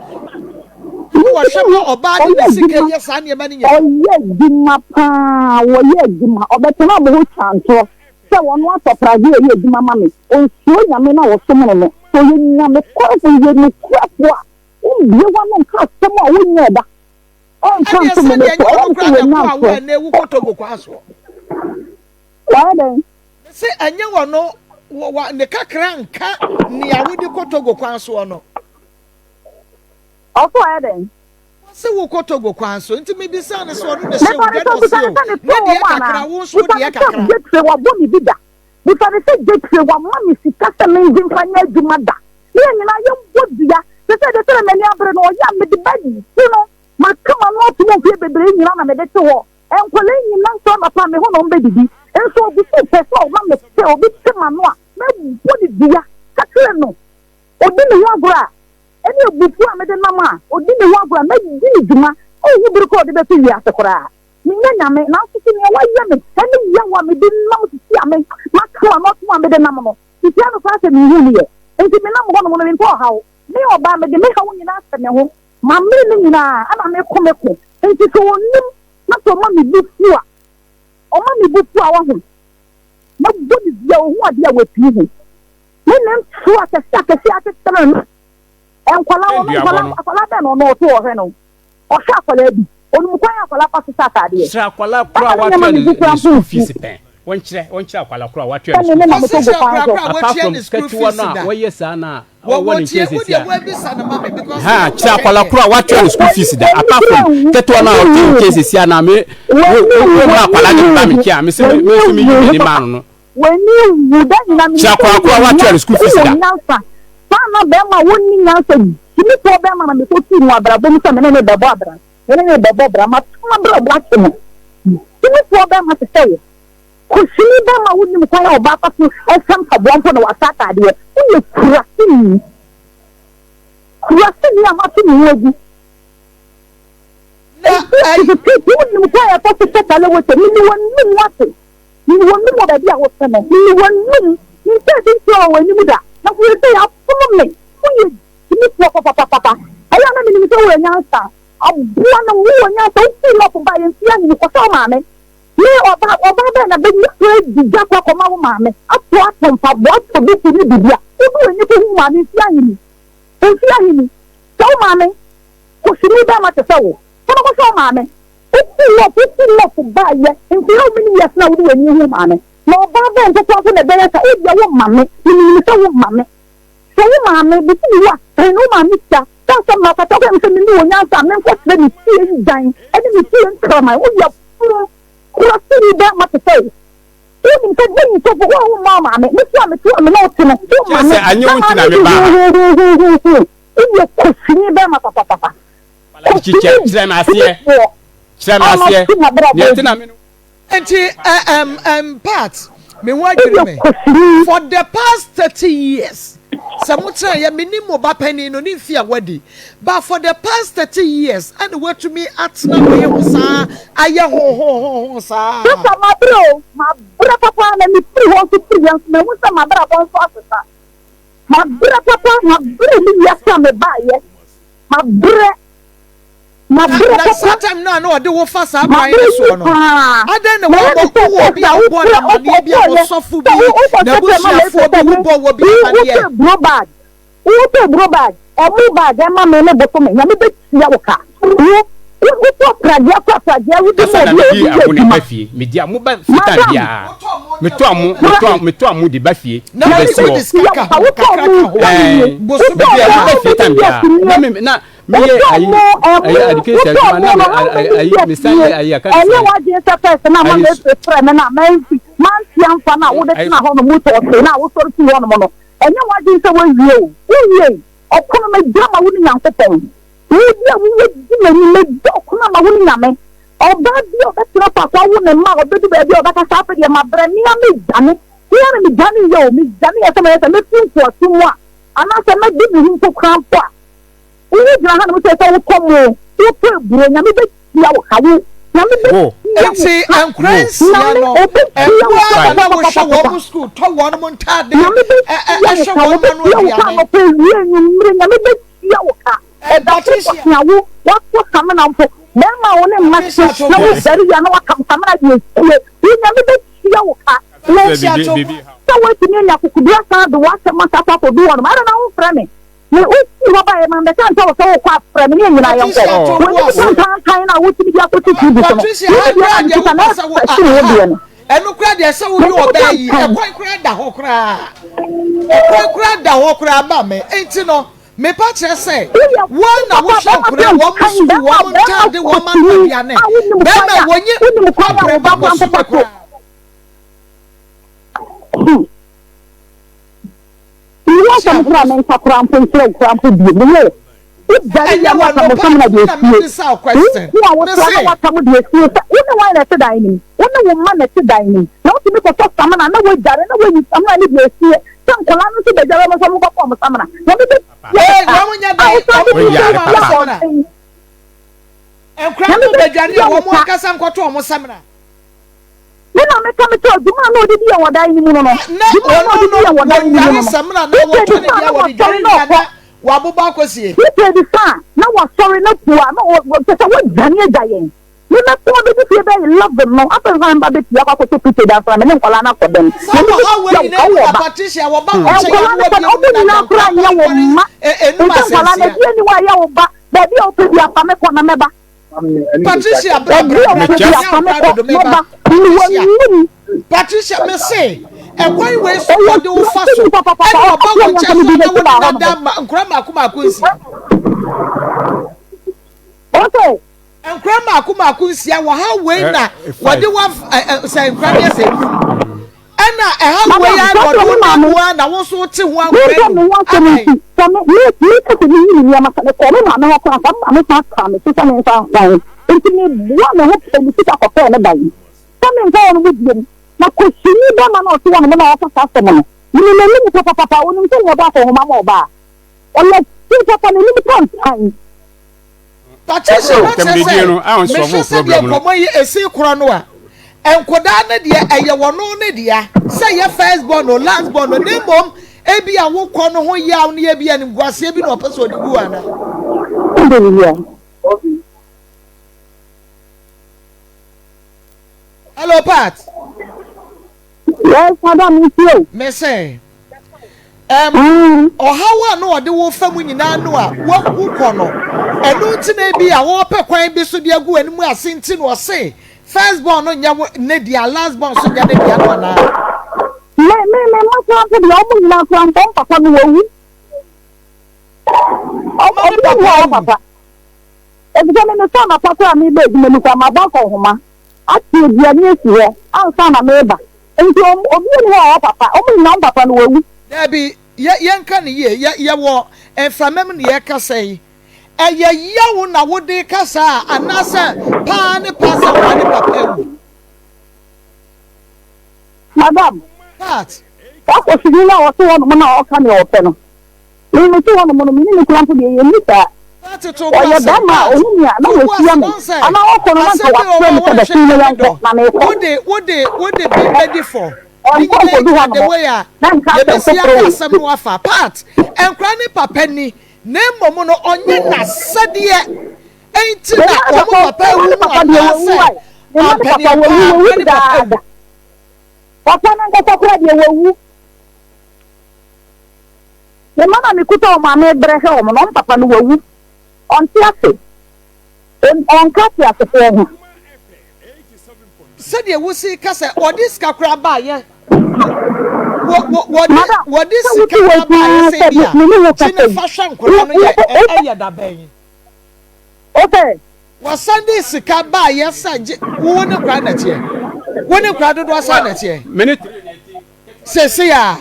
Na wɔhwɛ Mentumi ma nhu. ɔbaa de Ɔyɛ ne sika adwuma. yɛ saa nneɛma no nyinaa. Ɔyɛ adwuma paa. Wɔyɛ adwuma. Ɔbɛtena mo hɔ twa ntorɔ sɛ ɔno atɔ pragye ɛyɛ adwuma ma me. Ɔnsuro Nyame no a ɔsom no no. Sɛ ɔyɛ Nyame korafo, ɔyɛ nokorɛfoɔ a, wombue w'ano nka asɛm a wonyɛɛ da. Ɔnka Ɛnneɛ nto me sɛdeɛ no so. ɛnyɛ Ɛyɛ ɔno me sɛ koraa na wanya ɛko a wo ntorɔ. a ɛnnɛ wokɔ Togo kwan soɔ. Wayɛ dɛn? Sɛ ɛnyɛ wɔno wɔ ne kakra nka nea wode kɔ Togo kwan soɔ no. Ɔso ɔyɛ dɛn? Wɔse wokɔ Togo kwan so nti mebisaa no sɛ ɔno na ɛhyɛ Mepa wo no dɛ na kyɛw, bisa ɔse no o sɛ ne ne too wɔ deɛ mu kakra anaa? wo nso wo Bisa deɛ no sɛ kakra. Gyetire wabɔ me bi da? Bisa no sɛ Gyetire wama me sika sɛ mengye mfa nyɛ adwuma da? Ne yɛn nyinaa yɛmbɔ dua. Te sɛ deɛ sɛdeɛ m'ani abere no ɔyɛ a mede bɛgye no. Maka m'ano atom mfeɛ bebree yi nyinaa na mede te hɔ. Nkwadaa yi nyinaa nsɔ anɔpa a me ho na wɔbɛdidi. Nso ɔgu so pɛ sɛ ɔma mete obi te m'ano a, mɛbɔ no dua. Ka kyerɛ no, ɔdi me ho agorɔ a, ɛne abufuo a mede nam a, ɔdi me ho agorɔ a, mɛdi no dwuma. Ɔnhu bere korɔ a ɔde bɛto wiase koraa. Menyɛ nyame, nanso so nea wayɛ me ne yaw a mede nam sisi a me maka m'ano atom a mede nam no, sisi ano koraa sɛ menhuu no yɛ. Enti menam hɔnom no, mempɛ ɔhaw. Me ɔbaa, mede me haw nyinaa ahyɛ me ho. Mamene ne nyinaa, ɛna meko me ko. Enti sɛ ɔnim na sɛ ɔma me bo fu a, ɔma me bo fu a, wahu, mɛbɔ no dua, ɔhu adeɛ a wapii ho. Me ne ntoɔ akɛseɛ akɛseɛ akyekyere no. Nkwadaa, ɔno Nduabɔ nkwadaa, no. akwadaa bɛn na ɔno ɔto ɔhwɛ no? Ɔhwɛ akwadaa bi, ɔnim kwan a akwadaa fa so hyɛ ataadeɛ. Kyerɛ akwadaa korɔ a Papa ne watua nneɛma ne me bo kura ne mpo school nfu. fees pɛn. Wɔnkyerɛ wɔnkyerɛ akwadaa korɔ a watua Sɛ ne me school ne na fees. moto Ɔse gu kyerɛ kwan akwadaa so. korɔ a Apart watua from ne school ketewa fees no a da. wɔyɛ saa no a Wɔ ɔwɔ ne wɔtie nkyɛn wo sɛsi deɛ a. woabisa no ma me because Ha na kyerɛ wopɛ akwadaa kɛkɛ. korɔ a watua ne school W'ani fees da. w'ani Apart kura from nwu, ketewa no a w'ani ɔte nwu nkyɛn ho. sɛsi a na me wo W'ani wo nwu, wo ma w'ani akwadaa no nwu ba me ho. nkyɛn a me se me W'ani me nso me nwu yi ho m'ani papa. maa no no. W'ani nwu da nyinaa menim Kyerɛ sɛ akwadaa korɔ a wowɔ watua ne nyansa, school fees wowɔ da. nyansa. Saa na bɛrima a wonni nyansa gyimifoɔ bɛrima na mekɔtuu no abrabɔ mu sɛ me ne no bɛbɔ abra. Me ne no rebɛbɔ bra, mato m'abrabɔ ato no. Gyimifoɔ bɛrima te sɛ wo. Kosini bɛrima a wonnim kwan a ɔbaa fa so hyɛ mpaboa mpo na wahyɛ ataadeɛ. Woyɛ kuraseni. Kuraseni a mato me ho agu. Na Nti ɛy. tete wonnim kwan a yɛfa so hyɛ kalewete. Mene w'anum wate. Mene w'anum wɔ baabi a wote no. Mene w'anum. Menhyɛɛ bi nkyerɛ wɔ w'anim da. Na seesei afono me. Woyɛ gyimifoɔ papapapapa. Ɛyɛ a na menim sɛ wowɔ nyansa. Aboa no wowɔ nyansa. Wofiri North baeɛ mfeɛ ahe ni? Kɔhwɛ wo maame. Me ɔbaa, ɔbaa bɛn na bɛnya kwan adi dwa kɔ akɔma wo maame atɔ atɔ mpaboa, atɔ duku ne biribi a wode w'ani kɔhu wo maame mfeɛ ahe ni? Mfeɛ ahe ni? Sɛ wo maame kɔsini bɛrima te sɛ wo, fa no kɔhwɛ wo maame. Wofiri North, wofiri North baeɛ mfeɛ how many years na wode w'ani hu wo maame? Na ɔbaa bɛn nso koraa mpo na ɛbɛyɛ saa? Ebia womma me, menim sɛ womma me. Sɛ wo maame bisi me wu a, ɛhe na wo maame sika? Sɛ asɛm no afata sɛ mesɛ menni wɔ nyansa a menkɔ kyerɛ me fie nnwan ne me fie nkraman. Woyɛ funu kuraseni bɛrima te sɛ wo. Wonim sɛ dɛn nti wo a womma wo maame me so a mete a me ne wo te no womma Kyerɛ me sɛ anyɛ na wo nti maame na di mebaa ha. huhuhuhuhu. Woyɛ kosini bɛrima papapapa. Kyerɛ Kosini kyerɛ me aseɛ. gyimifoɔ Kyerɛ me a aseɛ. mato m'abrabɔ Nea ɛte agu. na me ne wo. Nti eh um Pat, me ho adwiri Woyɛ me. kosini. For the past 30 years, sɛ mo tena yɛ, me nim mo ba panin no ne mfe a wadi, but for the past 30 years ɛna watumi atena wei ho saa ayɛ ho ho ho ho saa. Sista mabrɛ o, mabrɛ papa na me firi hɔ nso firi yɛ nso mahu sɛ mabrabɔ nso asesa. Mabrɛ papa, mabrɛ ne wiase a mebaayɛ, mabrɛ. Na Mabrɛ na saa papa. time no a na ɔde wo fa saa kwan Mabrɛ no yie soɔ no, paa. adɛn na Mayɛ woammɔ ne sɛ wowɔ obi first a a wobɔɔ no wofrɛ amanneɛ bi a wokɔeɛ ɔsɔfo sɛ bi, wokɔkyerɛkyerɛ ma Lesa n'abusuafoɔ bi, sɛ me wobɔɔ wɔ bi wo amanneɛ? wotɔ aburo bag wotɔ aburo bag ɔmo bag ɛma me ne bosome Nyame bɛtua wo ka wo wotɔ pragea kɔ pragea wode ma Kasa na obi a medi ɔde yɛ amo na adwuma ɛba fie. Medi amo ba fie time madam biara. Metɔ amo, pra metɔ, metɔ amo de ba fie Na de wode bɛsi wode hɔ. sika tua ka wo ka ho, wotɔ kakra ɔmo ka ho, nsa nie Ɛɛ, bosome wotɔ mede ɔmo amo a ba fie wobɛdi time yɛ biara. Na akyinnye me, na meyɛ Wotɔ ayi, mo ɛmo ayi education wotɔ adwuma mo na no me, how many ayi, years mesan nie yɛ ayi aka ne ɛnyɛ sɛn, w'adwene sɛ first na ama ayi, mefiri frɛ me na mansi mante amfa no a wode ayi. tena hɔ nom wotɔ ɔte na wosɔre firi hɔ nom no ɛnyɛ w'adwene sɛ woawie o wowiei ɔko no magya ma wo ne Nyankopɔn wo di a wowɔ di m'anim magya ɔko no ama wo ne Nyame ɔbaa bi a ɔbɛtena faako awo ne mma a ɔbɛdu baabi a ɔbɛka sɛ afei deɛ mabrɛ mea medwane mea na medwane yɛ o medwane yɛ sɛ mɛyɛ sɛ mɛfiri nkoasom mu a anaasɛ mɛde me ho mpo koraa mpo a Wo gyina ha nom sɛ sɛ wotɔ mo, wotɔ aburo, Nyame bɛtua wo ka, wo, Nyame Wo. bɛtua wo Nti ka, nkora Wo. nsia Nyame no, ɔbɛtua wo mmoa ka na na wohwɛ papapapapapa, wɔn sukuu, tɔ wɔn ntaade, Nyame ɛ ɛ bɛtua wo ɛhwɛ ka, wɔn ma no wɔbɛtua wo ka aduane. anɔpa, awia, anwummere, Nyame bɛtua wo ka, Ɛ ɛda koro Patricia, pɔtee a wo, woatɔ samina mpo, bɛrima a wo ne mma te Patricia to na bo wo ase. dware wie a na woakam samina de asie, wo, Nyame bɛtua wo ka, wo, Sɛ Patricia biribi, to bo biribi ha. sɛ woatumi anya akokoduru asan de w'asɛm asa akɔ akɔdu hɔnom, adɛn na womfrɛ me? Me wofii hɔ baeɛ mammɛka nkyerɛ wo sɛ worekɔ a, frɛ me ne yɛn nyinaa yɛnkɔ. Patricia to Oh. bo W'anim ase. tantaantan no a wotumi de akɔsi TV so no, Patricia, me ha me deɛ koraa na deɛ mekita na wopɛ sɛ wo ɛfɛ sene wo aha deɛ no. Ɛno koraa deɛ sɛ woyɛ ɔbaa yi, ɛkwan koraa da hɔ koraa. Ɛkwan koraa da hɔ koraa ma me. Enti no, mepa kyerɛ sɛ, wɔn na wohwɛ nkora, wɔn sukuu, wɔn ntaade, wɔn ano aduane. Bɛrima wɔnyi kɔpere ba bosome koraa. Menni asɛm koraa a menka koraa mpo nkyerɛ wo koraa mpo bio. Me yere, wodware wie a na woaka mo samina de asie. Wo nko a wotra na woaka mo de asie sɛ wo ne wan na ɛte dan no mu? Wo ne wo mma na ɛte dan no mu. Na wotumi kɔtɔ samina na woadware na woayi samina no de asie sɛ nkwadaa no nso bɛdware wɔn nso wɔbɛfa wɔn samina. Nyame bɛtua wo ka a wosan de bi bɛsi abɔnten. Nkwadaa no bɛdware a wɔn ankasa nkɔtɔ wɔn samina. Me na meka me kyerɛ dwuma a na ɔde di yɛn wɔ dan no mu no no. Na Dwuma a na ɔno ɔde di no, yɛn wɔ dan no mu no wɔdware no. samina na Peter wɔtɔ ne bisa a deɛ na wɔde wasɔre dware na wie a ɔkɔ. na wɔabobɔ akɔsie. Peter bisa a na wasɔre na pua na ɔ kyerɛ sɛ wadwane agya yɛn. Me mɛko abɛdu fie bɛyɛ 11 no, afei nso na meba bɛpue akɔ akɔtɔ prepaid ansa na me ne nkwadaa no akɔ dɛm. Saa Nyame ɔhaw wei bɛtua wo nyinaa ka mu wowɔ na ba. Patricia wɔba wo nkyɛn a Nkwadaa na no sɛ wabue wo ɔmo ne nyinaa n'ada koraa nkwadaa nyɛ wo mpɔre mma. enum Nti nkwadaa no asɛnsia. ɛdeɛn ni hɔ a ɛyɛ wo ba? Baabi a wopɛ biara fa me kɔ na mɛba. Patricia bra bra bra Mekyɛ. bra bra dodo me ba Patricia Patricia me se ɛkwan wei so wɔde wo fa so ɛna ɔba wo nkyɛn so na wɔde na da ma nkura mako mako nsia. Nkura mako mako nsia wɔ ha wei na wɔde wa sɛ nkura deɛ sɛ enum. Ɛna ɛha wei a na ɔde wo nam mu a na wo nso wote ho Mempɛ me ho asɛm nti, sɛ me, me, meka sɛ meyi me nneɛma, sɛ mekɔɔ me maame hɔ koraa, anka me maame san kaa me so sɛ memfa nsan. Enti meboaa me ho pɛɛ me sika kɔtɔɔ me dan, sɛ menkɔ hɔnom bio. Na Kosini bɛrima no a ɔte hɔnom no a ɔka saa asɛm no, menim n'anim papapapa, ɔnim sɛnea ɔbɔ akɔnhoma ma ɔbaa. Ɔyɛ tee papa, n'anim tantan. Patricia na kyerɛ Ntɛmdidie sɛ no a mehwɛ nsɔfo sɛdeɛ problem no. nkɔmmɔ yi ɛsi korɔ no a, nkɔdaa no deɛ ɛyɛ wɔno ne dea sɛ yɛ first born o last born o na mmom ebi a wokɔ no ho yaw ne ebi animguaseɛ bi na ɔpɛ sɛ ɔde gu ana. Hello Pat. Yes, madam, me too. Me se, um, ɔhaw a na ɔde wo fa mu nyinaa no a wawu kɔ no, ɛno nti na ebi a wɔpɛ kwan bi so de agu anim ase nti na ɔse first born no nyɛ wo ne dea, last born so nyɛ ne dea no anaa? Me me me mma koraa mpo deɛ wɔn nyinaa koraa mpo wɔn papa no wawu. Ɔma ne Obi papa nni hɔ a awu. papa. Efisɛ me me sɛ anapa koraa meba adwuma mu koraa mabɔ akɔnhoma. Ate aduane asi hɔ ansa na mereba. Enti wɔn, obiara nni hɔ a ɔwɔ papa. Wɔn nyinaa, wɔn papa no, wawu. Dabi, yɛ, yɛnka no yie. Yɛ, yɛwɔ mframa mu na yɛrekasa yi. Ɛyɛ yaw na wode rekasa a, anaasɛ paa ne paa sɛ wo ne papa awu? Madam, Pat. saa kɔsini no a ɔte hɔnom no a ɔka nea ɔpɛ no, Me mete hɔnom no, me ne me kura mpo deɛ, yɛnni saa. Ɔyɛ barima a, ɔhu me a, na wahyia me, anaa ɔkɔ no, na anka wafrɛ me sɛ bɛsen na yɛnkɔ, na mekɔ. Ɔnkɔ nkɔdu hɔnom, na nka asɛm foforɔ wɔ akyire. Pat, nkora ne papa ni, na mmom no ɔnyɛ n'asɛdeɛ nti na wɔn papa awu no anaasɛ ampaneɛ paa nkora ne papa awu. Papa no ankasa koraa deɛ wawu. Me mma na mekuta wɔn a mebrɛ hwɛ wɔn no, wɔn papa no wawu. Ɔnte ase. Ɔnka ateasefoɔ ho. Sɛdeɛ wosi ka sɛ wɔde sika koraa baayɛ wɔ wɔ wɔde Madam, wɔde sɛ wote sika wei koraa baayɛ paa sɛ sɛ bi me a me ne wo gye kasa ne yi, fa hwɛ wo nkwadaa no wo yɛ wo ɛyɛ da bɛn. wo sɛ. Wɔsan de sika baayɛ sɛ gye wo ne nkwadaa na ɛteɛ wo ne nkwadaa dodoɔ sɛn na ɛteɛ. Mene Seesei a.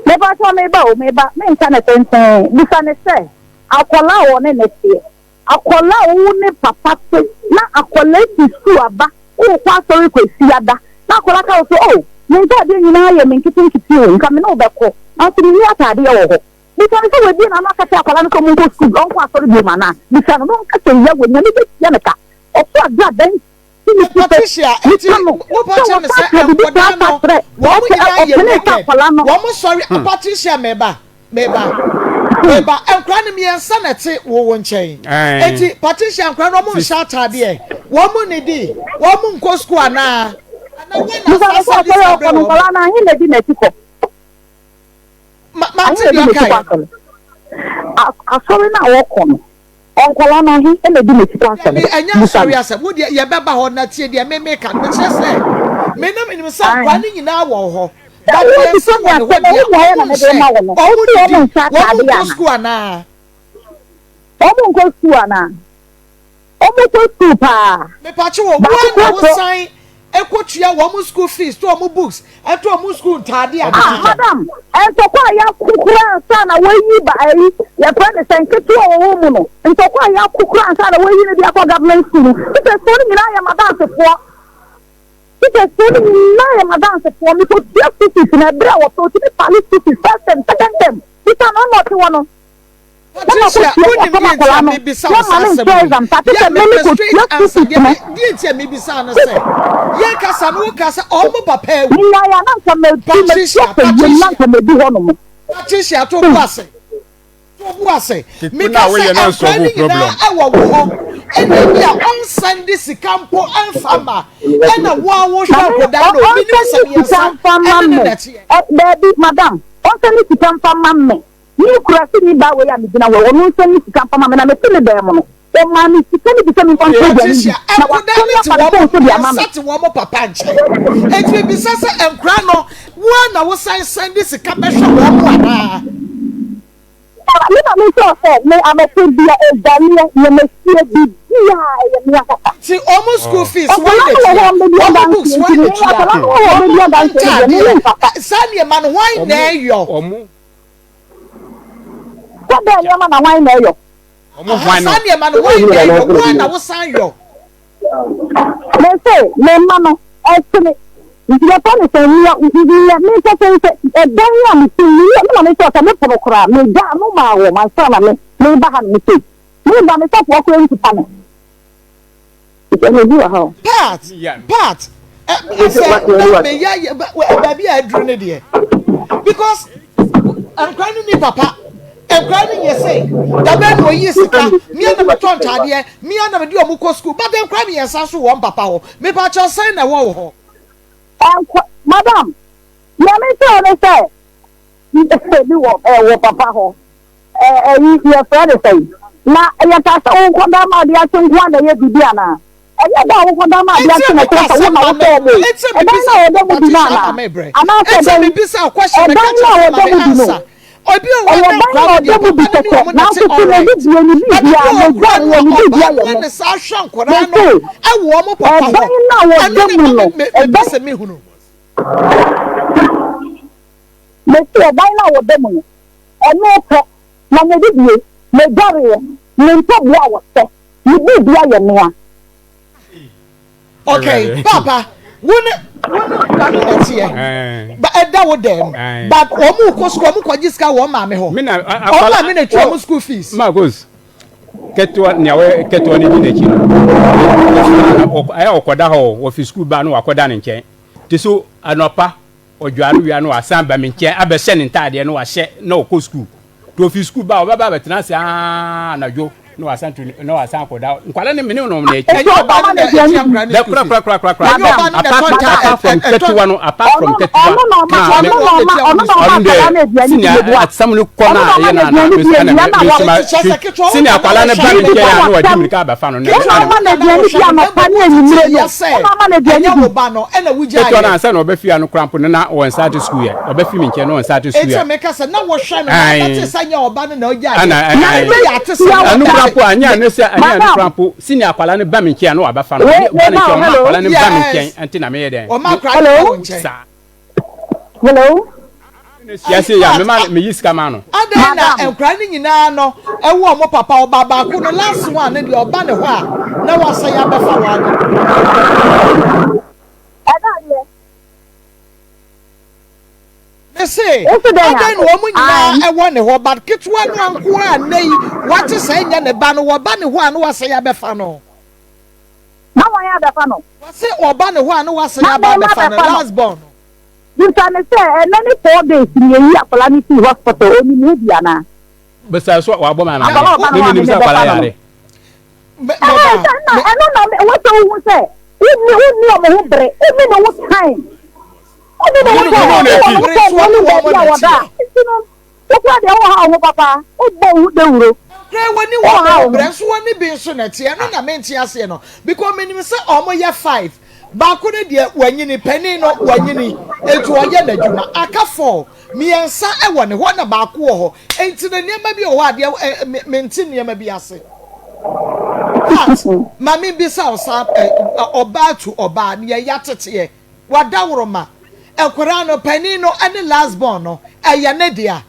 Mepakyɛw meba o, meba, menka no tenten. Bisa no sɛ, akwadaa a ɔne no teɛ, akwadaa a wo ne papa te, na akwadaa fi sukuu aba, worekɔ asɔre Kwasiada, na akwadaa ka wo sɛ, oh, me ntaadeɛ nyinaa yɛ me nketenkete o, nka me ne wo bɛkɔ, nanso menni ataadeɛ wɔ hɔ. Bisa no sɛ wabue n'ano aka kyerɛ akwadaa no sɛ ɔmonkɔ sukuu, ɔnkɔ asɔre bio anaa? Bisa no na ɔnka sɛ, Yahweh, Nyame bɛtua me ka. Ɔto agradaa Patricia, eti mo pa kyerɛ me sɛ nkɔdaa no wɔn nyinaa yɛ wicked. Wɔn sɔre hmm. Patricia meba meba meba nkora no mmiɛnsa na ɛte wo wo nkyɛn. Eti Patricia nkora no wɔn nhyɛ ataadeɛ wɔn nidi wɔn nkɔ sukuu anaa. Ana wɔn na asase di saa bere wɔn. Ma ma ti deɛ ɔka yɛ. Asɔre no a wɔkɔ no. Nkwadaa no ahe na edi n'akyi kɔ Dabi, asɔre? ɛnyɛ Bisa asɔre no. asɛm. Wo deɛ, yɛbɛba hɔ na tie deɛ me meka no. Mekyerɛ sɛ, me no menim sɛ Ae. nkwadaa no nyinaa wɔ hɔ, Sɛ but wobisa mmiɛnsa me wɔ ne hɔ asɛm a, deɛ, wo mmuaeɛ wɔn na mede nhyɛ, rema wo no. wɔn Wose wɔn didi, nhyɛ wɔn ataadeɛ nkɔ anaa? sukuu anaa? Wɔn nkɔ sukuu anaa? Wɔn kɔ sukuu paa. Mepatwo wo, wo Baako ara na kura wo kɔ. san kɔ tua wɔn school fees, tɔ wɔn books, tɔ wɔn school ntaade Ah, anaa? madam, ntɔkwa a yɛako koraa ansa na wɔayi ba ayi, yɛfrɛ no sɛ nketewa a wɔwɔ mu no, ntɔkwa a yɛako koraa ansa na wɔayi no de akɔ government school no, teachersfoɔ no nyinaa yɛ m'adansefoɔ. Teachersfoɔ no nyinaa yɛ m'adansefoɔ. Mekɔtua school fees no, ɛberɛ a wɔpɛ, wɔtumi file school fees first term, second term. Bisa no, ɔno na ɔte hɔ no. Patricia, wonim deɛ nti a mebisa wo saa asɛm yi? Yɛ mepɛ straight answer. Deɛ me deɛ nti a mebisa no sɛ, yɛn kasa no woka sɛ ɔmo papa awu. Patricia, Patricia, Patricia, to bo ase, to bo ase. Meka sɛ nkwadaa no nyinaa ɛwɔ wo hɔ, ɛna ebi a ɔnsan de sika mpo ɛnfa ma, ɛna wo a wohwɛ nkwadaa no, menim sɛ mmiɛnsa ɛne ne nɛteɛ. Daabi, madam, ɔnsan de sika mfa ma me. Me kuraseni baa wei a megyina hɔ yi, ɔno nso nyi sika mfa ma me, na mete ne dan mu no, ɔmaa me sika no bi sɛ memfa ntɔ aduane nni, Patricia, na nkwadaa wasane no te afa ne wɔn, fon so de ama me. mmiɛnsa te wɔn papa nkyɛn. Enti mebisa sɛ, nkwadaa no, wo ara na wosan san de sika bɛhwɛ wɔn anaa? Me na me sure sɛ me anɔpa bia adwareɛ, nneɛmasie, biribiara ɛyɛ me ankasa. Nti wɔn school fees, hwan Akwadaa na no wɔ hɔ ɛtua? a ɔmbɛdi Wɔn books, adanseɛ nti hwan na me ɛtua? akwadaa no wɔ hɔ a Wɔn ɔbɛdi adanseɛ no deɛ me ntaadeɛ, menkasa. saa nneɛma no, hwan na ɛyɔ? Sɛ dɛn nneɛma na hwan na ɛyɔ? Aha, saa nneɛma no hwan na ɛyɔ? Wo ara na wosan yɔ. Mese, me mma no, ɛsene. Nti yɛfrɛ no sɛ nea, nea mepɛ sɛ sɛ ɛdan a mete mu, me na mesɛ sɛ me pono koraa, megya ano maa wɔn ansa na me meba ha no mese, meba me sɔfoɔ koraa nkuta me. Pat, Pat, sɛ na meyɛ baabi a aduru no deɛ because nkora no ni papa nkora no nyɛ sɛ dabɛn na oyi sika mia na metɔ ntaadeɛ mia na mede ɔmo kɔ sukuu but nkora mmiɛnsa so wɔn papa hɔ mepa kyɛw sɛn na ɛwɔ wɔ hɔ. Ɛnkɔ madam nea mekyerɛ ne sɛ Ebi wɔ wɔ papa hɔ. Ɛyi yɛfrɛ no sɛn? Na yɛka sɛ wokɔda ma ade akye nko ara na ɛyɛ biribi anaa? Ɛnyɛ da a wokɔda ma ade akye na ɛkyerɛ sɛ wo na wotɔɔ mu o. Ɛdan no a wɔda mu bi no anaa? Anaasɛ dɛn? Ɛdan no a wɔda mu bi no, ɛyɛ dan a ɔda mu bi kɛkɛ, nanso so n'ani bue ne biribiara, n'adwareɛ, ne biribiara yɛ me. Mese, ɛdan no a wɔda mu no, ɛdan. Mese ɛdan no a wɔda mu no, ɛno pɛ, na n'adidie, n'adwareɛ, ne mpaboa a wɔhyɛ, ne biribia yɛ mea. Okay, papa, wo ne wo ne nkura no na ɛteɛ, ba ɛda wo dɛm, but wɔn kɔ sukuu, wɔn kɔ gye sika wɔn maame hɔ, wɔn maame na etua wɔn school fees. Marcus, ketewa nea ɔyɛ ketewa no di n'akyi no, ɛyɛ ɔkɔda hɔ, wɔfi sukuu ba no wakɔda ne nkyɛn, te so anɔpa. Ɔdware wie a na wasan aba me nkyɛn abɛhyɛ ne ntaadeɛ na wahyɛ na ɔkɔ sukuu. Nti ofi sukuu ba a ɔbɛba abɛtena ase aa anadwo na wasan to na wasan akɔda. Nkwadaa no me ne wɔn na ɛkyɛ. Ɛnyɛ ɔbaa no na ɛtua nkwadaa no school fees. Kora kora kora. Ɛnyɛ ɔbaa no na ɛtɔ ntaa Apart from ɛtɔ. ketewa no apart from Ɔno ketewa ɔno na ɔma na me ɔno na ɔma ɔno na ɔma ɔno akwadaa no deɛ aduane di senior meboa. asɛm no kɔ Ɔno na na ɔma ɛyɛ no na na aduane me di nso ɛna awia me na me wɔ nso ma Eti kyerɛ sɛ ketewa wo senior na na akwadaa no wohwɛ ba me no. nkyɛn a na wadi Asɛm. mirika abɛfa no na Wo na ɛna ɔma no aduane di anɔpa ne anwummere no. Wo na ɔma no aduane Ɛnyɛ di. wo ba no ɛna wogyaeɛ. Ketewa no ansa na ɔbɛfi ano koraa mpo no na wɔn start school yɛ ɔbɛfi me nkyɛn na wɔn start school Eti yɛ. meka sɛ na wɔhwɛ no na Ae. ɔbɛte sɛ nyɛ ɔba no na ɔgyaeɛ. Ɛna Na ɛɛ ɛno yɛ ate sɛ ɛno wɔda koraa ase. mpo anyɛ ɛno sɛ anyɛ ɛno Madam. koraa mpo senior akwadaa no ba me nkyɛn a na wabɛfa no Wei ba wei ne ma nkyɛn o ɔma hello. akwadaa no ba me nkyɛn Yes. ɛnti na meyɛ dɛn Ɔma me akwadaa no ba Hello. wo nkyɛn. saa. Hello. Ne hyia sei a mema meyi sika ma no. Adɛn na Madam. nkwadaa no nyinaa no ɛwɔ ɔmo papa ɔba baako no last one no deɛ ɔba ne hɔ a na wasan abɛfa w'ade. Ɛda adeɛ. Mese, Wo se dɛn a? adɛn na wɔn nyinaa Ae. ɛwɔ ne hɔ but ketewa no anko a nnɛ yi wate sɛ ɛnyɛ ne ba no wɔba ne hɔ a na wasan abɛfa no. Na wɔn abɛfa no. Wɔse ɔba ne hɔ a na wasan Na aba mɛma abɛfa no abɛfa no. last born no. Bisa no sɛ ɛnɛ ne 4 days ni yɛyi akwadaa no fii hospital onim ho bi anaa? Bisa so wabɔ me Akwadaa amaneɛ ɔba me no hɔ a menim me sɛ akwadaa mebɛfa no no. yare. Me Ɛhɛn meba sɛ na me ɛno na ɛwɔ sɛ wohu sɛ wonni wonni ɔmo ho bere wonni ne ho time wonni ne ho Mene time mene wo na wowɔ akyi. ne ho bere time so na ɔne onim wɔn baabi na a wɔda ɛteɛ. a nti no wokora deɛ wowɔ ha wo ho papa wobɔ wo ho dawuro. Kura wɔni wɔn na wɔbrɛ nso wɔne bi nso na ɛteɛ ɛno na mente aseɛ no because menim sɛ wɔn yɛ five baako no deɛ wanyini panin no wanyini eti ɔyɛ n'adwuma aka four mmiɛnsa ɛwɔ ne hɔ na baako wɔ hɔ enti no nneɛma bi wɔ hɔ adeɛ ɛ mente nneɛma bi ase but maame bisa ɔsa ɛ ɔbaa to ɔbaa ne yɛ yateteɛ wadaworoma nkwadaa no panin no ɛne last born no ɛyɛ ne dea.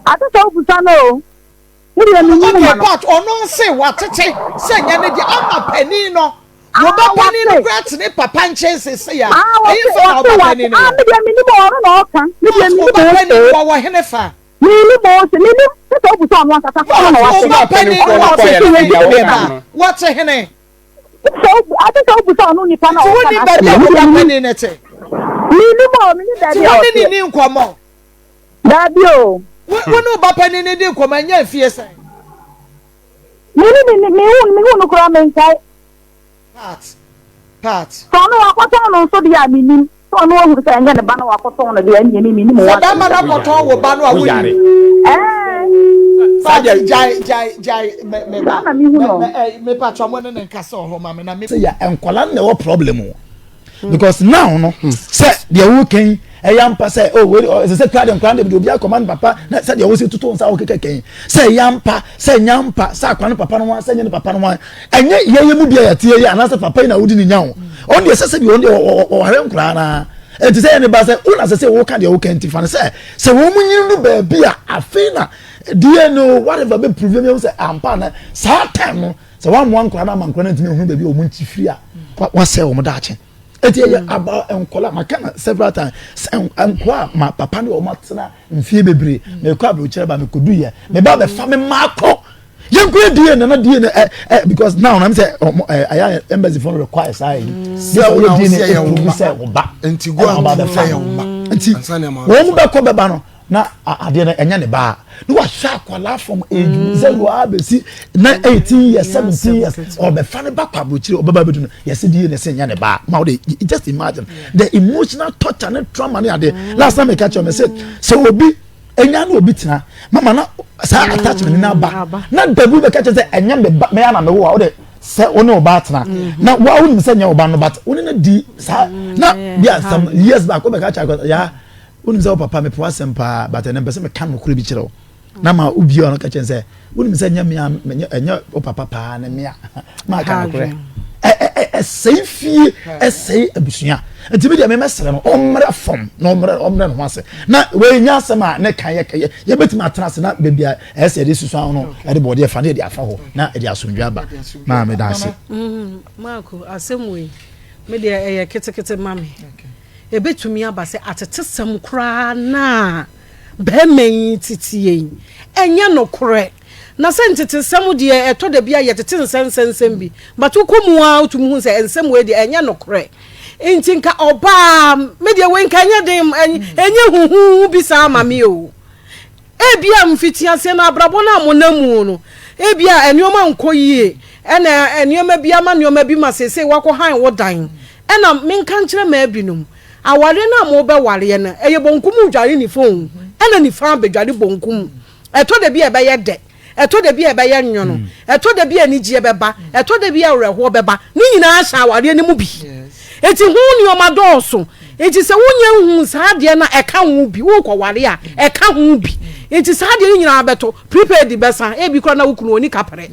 Ate sɛ wobusa no o. Me deɛ mennim Okay, ma no. but ɔno nse watete sɛ nyɛ ne deɛ ama panin no. Wo ba Ah, panin no wate. koraa te ne papa nkyɛn seesei a. Ah, Ɛyi wɔse, fa na wo wɔse ba wate. panin no Ah, wɔ? me deɛ mennim o, ɔno na ɔka. Me deɛ But wo mennim ba o, panin no see. wɔwɔ hene fa? Mennim o, see. Mennim. Sɛ sɛ wobusa ɔno ankasa, sɛ ɔno na But wo wate. ba panin no Mpanimfoɔ no wɔte kɔeɛ no, hene deɛ me woka ba? no. Wɔte hene? Sɛ wo, ate sɛ wobusa ɔno nipa no a Nti ɔka wonim n'asɛm baabi no. a Me wo deɛ ba mennim. panin no te? Mennim o, mennim Nti baabi a wo ne ɔteɛ. ne ni nkɔmmɔ? Daabi o. Wo wo ne wo ba panin no di nkɔmmɔ ɛnyɛ mfie sɛn? Me ne ne mehu mehu no koraa menkae. Pat Pat. Sɛ ɔno wakɔtɔn no nso deɛ a mennim. Sɛ ɔno ahu sɛ ɛnyɛ ne ba na wakɔtɔn no deɛ ɛnneɛ me mennim ho Sɛ asɛm bɛrima no da. akɔtɔn wo ba no a Woyare. wonim. Ɛɛ. Pat gyae gyae gyae me me Saa ba na mehu me no. me ɛɛ me patwa mo ne ne nkasa wɔ hɔ ma me na me. Sɛ yɛ nkwadaa no na ɛwɔ problem o. because now no sɛ deɛ woka yi ɛyɛ ampa sɛ oh wei ɛsɛ sɛ kura deɛ nkura deɛ obi akɔma no papa na sɛ deɛ wosi toto nsa wokeka kɛn sɛ ɛyɛ ampa sɛ ɛnyɛ ampa sɛ akora no papa no ho sɛ ɛnyɛ ne papa no ho ɛnyɛ yɛyɛ mu bi a yɛte yɛ anaasɛ papa yi na wodi ne nya o ɔno deɛ sɛ sɛ deɛ ɔno deɛ ɔhwɛ nkura naa ɛnti sɛ yɛ ne ba sɛ wo na sɛ sɛ woka deɛ woka nti fa no sɛ sɛ wɔn mu nyini no baabi a afei na DNA whatever bɛ prove mi sɛ ampa na saa time no Sɛ woammoa nkwadaa no ama nkwadaa no antumi ahunu baabi a wɔn nkyi firi a, wasɛe wɔn daakye. Eti ɛyɛ mm. about nkwadaa maka na several times sɛ nkwadaa ma papa ne wɔn atena mfie bebree mm. mekɔ aburokyerɛ ba mekɔdu yɛ meba bɛfa me mma akɔ yɛn kɔ yɛ DNA na DNA ɛ ɛ because now na mi sɛ ɔmo ɛ ɛyɛ embassy fo require saa yi sɛ ɔyɛ DNA eprove sɛ ɔba nti go ɛna ɔba bɛfa nti wɔn bɛkɔ bɛba no. na adeɛ no ɛnyɛ ne ba na wahwɛ akwadaa from age mm. zero a bɛsi na 18 years 17 years ɔbɛfa ne ba kɔ aburokyire ɔbɛba bɛdu no yɛsɛ die na ɛsɛ nyɛ ne ba ma wode just imagine the emotional torture ne trauma ne adeɛ mm. last time meka kyerɛ me sɛ sɛ obi enya na obi tena mama na saa mm, attachment na aba na dabi bɛka kyerɛ sɛ ɛnyɛ me ba mɛyɛ na mewɔ a wode sɛ wo ne wo ba atena mm-hmm. na wa wonim sɛ nyɛ wo ba no but wo ne no di saa mm, na bi a some years back wobɛka kyerɛ ya Wonim sɛ wo papa mepɛ w'asɛm paa but ɛnɛ mpɛ sɛ meka nokorɛ bi kyerɛ wo na ma wobie ɔno ka kyerɛ sɛ wonim sɛ ɛnyɛ mea ɛnyɛ wo papa paa ne mea maaka nokorɛ ɛsɛe fie ɛsɛe abusua nti mi deɛ memɛsrɛ no ɔmmerɛ fam na ɔmmerɛ ɔmmerɛ ne ho ase na wei nyɛ asɛm a ne kan yɛ yɛbɛtumi atena ase na baabi a ɛsɛ yɛde susu ano no ɛde bɔɔdeɛ fa ne yɛde afa hɔ na ɛde asomdwe aba maa meda ase. Mm, Marco asɛm wei me deɛ ɛyɛ ketekete ma me. Ebetumi aba sɛ atetesɛm koraa na barima yi teteɛ yi, ɛnyɛ nokorɛ. Na sɛ ntetesɛm deɛ ɛtɔ da bi a yɛtete nsɛnsɛnsɛm bi, but wokɔ mu ara wotumi hu sɛ nsɛm wei deɛ ɛnyɛ nokorɛ. Nti nka ɔbaa, me deɛ wei nka ɛnyɛ den, ɛnyɛ huhuhu bi saa ma me o. Ebia mfitiaseɛ no abrabɔ no a monam mu no, ebia nneɛma nkɔ yie, ɛna nneɛma bi ama nneɛma bi ma seesei woakɔhan wo dan. Ɛna menka nkyerɛ mmaa binom, awareɛ no a mobɛwareɛ no, ɛyɛ bonkum redware nifa o, ɛna nifa abɛdware bonkum. Ɛtɔ da bi a ɛbɛyɛ dɛ, ɛtɔ da bi a ɛbɛyɛ nwono, ɛtɔ da bi a anigyeɛ bɛba, ɛtɔ da bi a awerɛhoɔ bɛba. Ne nyinaa hyɛ awareɛ no mu bi. Enti ho nneɛma dɔɔso. Enti sɛ wonnya nhuu saa adeɛ no a, ɛka ho bi. Worekɔware a, ɛka ho bi. Enti saa adeɛ no nyinaa bɛto. Prepaid bɛsa, ebi koraa na wo kunu ɔnni kaprɛ.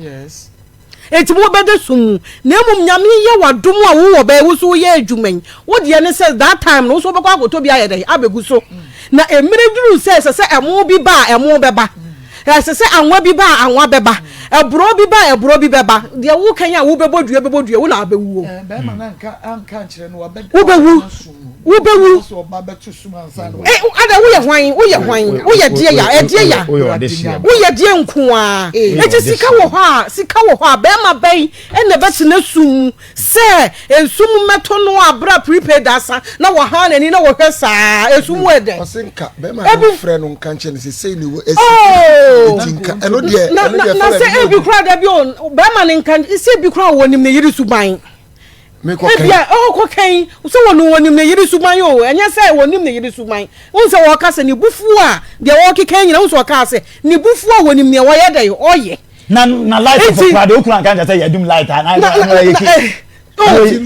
Enti mobɛda sum mu. Na mmom Nyame yɛ w'adom a wowɔ bɛyɛ wo so woyɛ adwuma yi, wo deɛ ne sɛ that time no wo so wobɛkɔ akɔtɔ bi ayɛ dɛn abɛgu so. Na mmerɛ duru sɛ ɛsɛ sɛ ɛmo bi ba a ɛmo bɛba, ɛsɛ sɛ anwa bi ba a anwa bɛba, ɛborɔ bi ba a ɛborɔ bi bɛba. Deɛ woka yi a wobɛbɔ dua bɛbɔ dua wo na wobɛwuo. Wobɛwu. Wobɛwu. Eh, ada woyɛ hwan? Woyɛ hwan? Woyɛ deɛ ya? Ɛdeɛ ya? Woyɛ deɛ nkoaa. Eti sika wɔ hɔ a, sika wɔ hɔ a, bɛrima bɛn ɛna ɛbɛtena sum mu sɛ nsu mu mmɛto no a bere a prepaid asa na wɔhan n'ani na wɔhwɛ saa esu mu ɛdɛ. Ɔse nka bɛrima no frɛ no nka nkyɛn no sɛ sei ne wɔ esi. Oh! Eti nka ɛno deɛ ɛno deɛ na sɛ ebi kura da bi o bɛrima no nka sɛ ebi kura wɔ nim ne yere suban. Ebia ɔkɔ kɛn sɛ wɔn wɔnim ne yere suban o, ɛnyɛ sɛ wɔnim ne yere suban. Wohu sɛ wɔka sɛ ne bufuo a deɛ ɔrekeka nyina, wohu sɛ ɔkaa sɛ ne bufuo a wɔnim deɛ wɔyɛ dɛ ɔyɛ. Na na light fo kura de okura nka nkyɛn sɛ yɛdum light a na ɛyɛ ki. Nti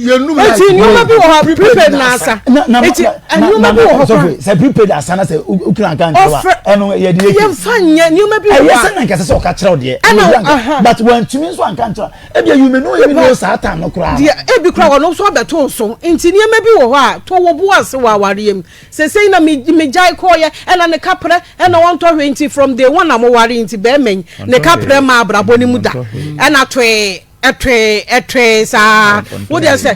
nneɛma bi wɔ hɔ prepaid na asa. Nti nneɛma bi wɔ hɔ kora. Sɛ prepaid asa na sɛ okura nka nkyɛn wa ɛno yɛde yɛ ki. Yɛnfa nyɛ nneɛma bi wɔ hɔ. Ɛyɛ sɛ na nkɛsɛ sɛ ɔka kyerɛw deɛ. Ɛna but wɔntumi nso anka nkyerɛ. Ebia you may not even know saa time no koraa. Deɛ ebi koraa wɔn nso abɛto so nti nneɛma bi wɔ hɔ a to wo bo ase wɔ awareɛ mu. Sesei na me megyae kɔɔyɛ ɛna ne kaprɛ ɛna ɔntɔ hwee nti from day one a mo ware nti bɛɛma yi ne kaprɛ ma abrabɔ ne mu da ɛna twee ɛtwee ɛtwee saa wo deɛ sɛ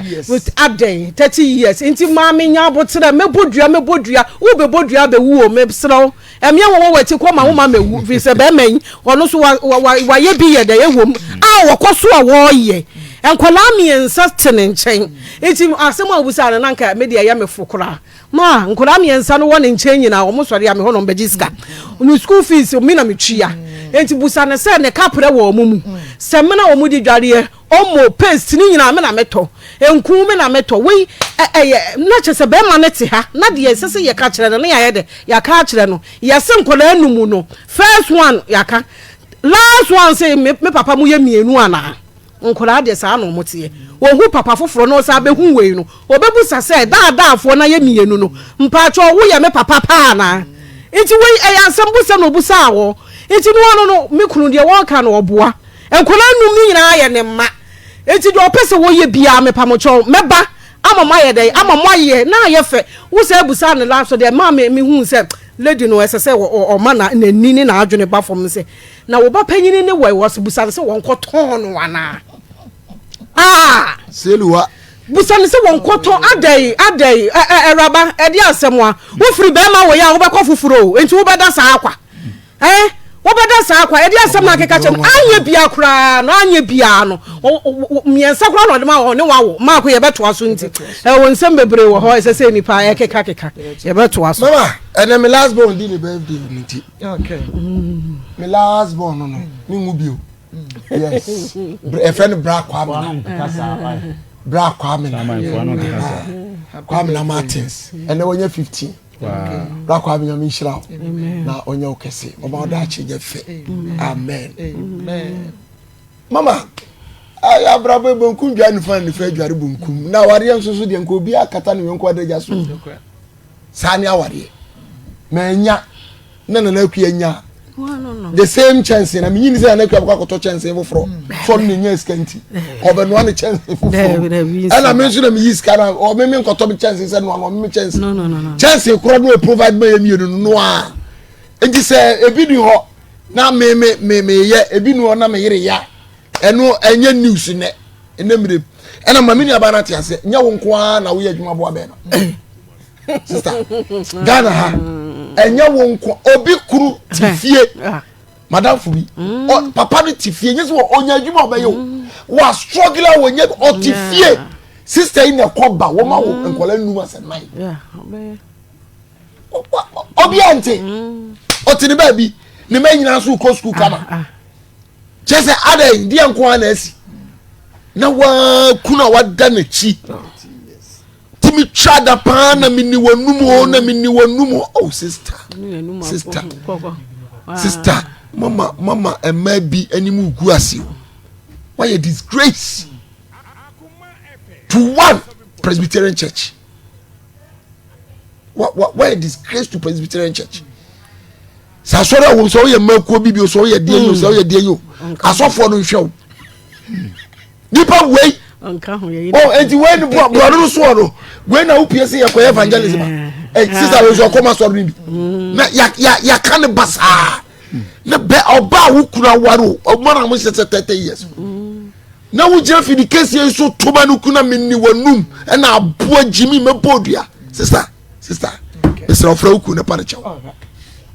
adɛn 30 years nti maame nya aboterɛ mɛbɔ dua mɛbɔ dua wo bɛbɔ dua bɛwu o mesrɛ wo ɛmeɛ wɔwɔ w'akyi kɔ ma wo ma mɛwu firi sɛ bɛɛma yi ɔno so wayɛ bi yɛ dɛ ɛwom a wɔkɔ so a wɔyɛ nkwadaa mmiɛnsa te ne nkyɛn nti asɛm a wobusaa no na nka me deɛ ɛyɛ me fo koraa ma nkwadaa mmiɛnsa no wɔ ne nkyɛn nyinaa wɔn sɔre a me hɔ na wɔn bɛgye sika ne school fees me na metua nti busa no sɛ ne kaprɛ wɔ wɔn mu sɛ me na wɔn di dwareɛ omo paste ne nyinaa me na metɔ nku me na metɔ wei ɛyɛ na kyɛ sɛ bɛrima no te ha na deɛ ɛsɛ sɛ yɛka kyerɛ no na yɛayɛ dɛ yɛaka akyerɛ no yɛse nkwadaa num no first one yɛaka last one sɛ me papa mo yɛ mmienu anaa. Nkwadaa deɛ saa na wɔn teɛ. Wɔhu papa foforɔ na ɔsan bɛhu wei no, ɔbɛbusa sɛ, daadaafoɔ no ayɛ mmienu no, mpakyɛw woyɛ me papa paa anaa? Nti wei ɛyɛ asɛm busa na ɔbusaa wɔn. Nti no ano no, me kunu deɛ wɔreka no ɔboa. Nkwadaa nnum no nyinaa yɛ ne mma. Nti deɛ ɔpɛ sɛ wɔyɛ biara mepamokyɛw, mɛba ama moayɛ dɛn? Ama moayɛ na ayɛ fɛ. Wo saa busaa no last deɛ ɛmaa me mehuu sɛ lady no ɛsɛ sɛ ɔma n'ani ne n'adwene ba fam sɛ Na wo ba panyini ne wɔ wɔ busa no sɛ wɔnkɔtɔn no anaa? Ah! Seluwa. Busa no sɛ wɔnkɔtɔn adɛn adɛn ɛ ɛ awuraba ɛde asɛm a wofiri bɛrima wɔ yɛ a wobɛkɔ foforɔ o nti wobɛda saa akwa ɛ wobɛda saa akwa ɛde asɛm na akeka kyɛm anyɛ bia koraa no anyɛ bia no mmiɛnsa koraa na ɔde ma wɔ ne wawo maako yɛbɛtoa so nti ɛwɔ nsɛm bebree wɔ hɔ ɛsɛ sɛ nipa ɛkeka keka yɛbɛtoa so. Mama ɛnɛ me last born di ne birthday nti. Okay. Me last born no no, me nwu bio. Yes. Ɛfrɛ no Bra Kwame. Bra Kwame na. Kwame na Martins. Ɛnɛ wɔnyɛ 15. Bra Kwame nyame nhyira wo. Na ɔnyɛ wo kɛse. Ɔma ɔda akye nyɛ fɛ. Amen. Amen. Mama, ayɛ abrabɔ bonkum dwa nifa nifa adware bonkum. Na awareɛ nso so deɛ nka obi akata ne yɔnko adagya so. Saa ne awareɛ. Manya na Nana Akua nya the same kyɛnse na menyini sɛ Nana Akua bɛkɔ akɔtɔ kyɛnse foforɔ sɛ ɔno na nya sika nti ɔbɛnoa ne kyɛnse foforɔ ɛna me nso na meyi sika na ɔme me nkɔtɔ me kyɛnse sɛ noa no ɔme me kyɛnse kyɛnse korɔ no provide ma yɛ mmienu no noa nti sɛ ebi ni hɔ na me me me meyɛ ebi ni hɔ na me yere ya ɛno ɛnyɛ news nɛ ɛnɛ mmerɛ ɛna ma me nuabaa no ate aseɛ nyɛ wo nko ara na woyɛ adwuma boa bɛn no sista ghana ha ɛnyɛ wo nko obi kuru te fie ah. madamfo bi mm. papa no te fie nyɛ sɛ ɔnya adwuma ɔbɛyɛ o mm. wa struggle a wɔnyɛ ɔte fie sista yi na ɛkɔ ba wɔma wo mm. nkɔla num asɛ nan obi ante ɔte ne baabi ne mma nyinaa nso kɔ sukuu kama. Ah, ah. Kyerɛ sɛ adɛn deɛ nko ara na asi na wakunu a wada n'akyi tumi twa da paa na meni w'anum o na meni w'anum o oh sister sister sister mama mama mmaa bi anim gu ase o wayɛ disgrace to one Presbyterian Church wayɛ disgrace to Presbyterian Church. Sɛ asɔre a wɔm sɛ woyɛ mmakuo bi bio sɛ woyɛ deɛ yi o sɛ woyɛ deɛ yi o asɔfoɔ no nhwɛ wo nipa wei ɔ eti wei ni borɔno no soɔ no wei na wopie sɛ yɛkɔyɛ evangelism a ɛ sisa wei nso ɔkɔma asɔre no bi na ya ya yaka ne basaa na bɛ ɔba a wo kunu aware o ɔmo na mo hyɛ sɛ 30 years na wogyina fidi kɛseɛ yi so toma no kuna menni w'anum ɛna aboa gyimi mɛbɔ odua sisa Sister, mesrɛ wo frɛ wo kunu na pa no kyɛw.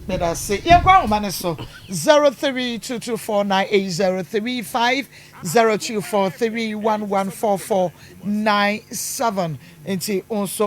Meda se. Yɛnkɔ ahoma no so 0322498035 0243114497 nti wo nso.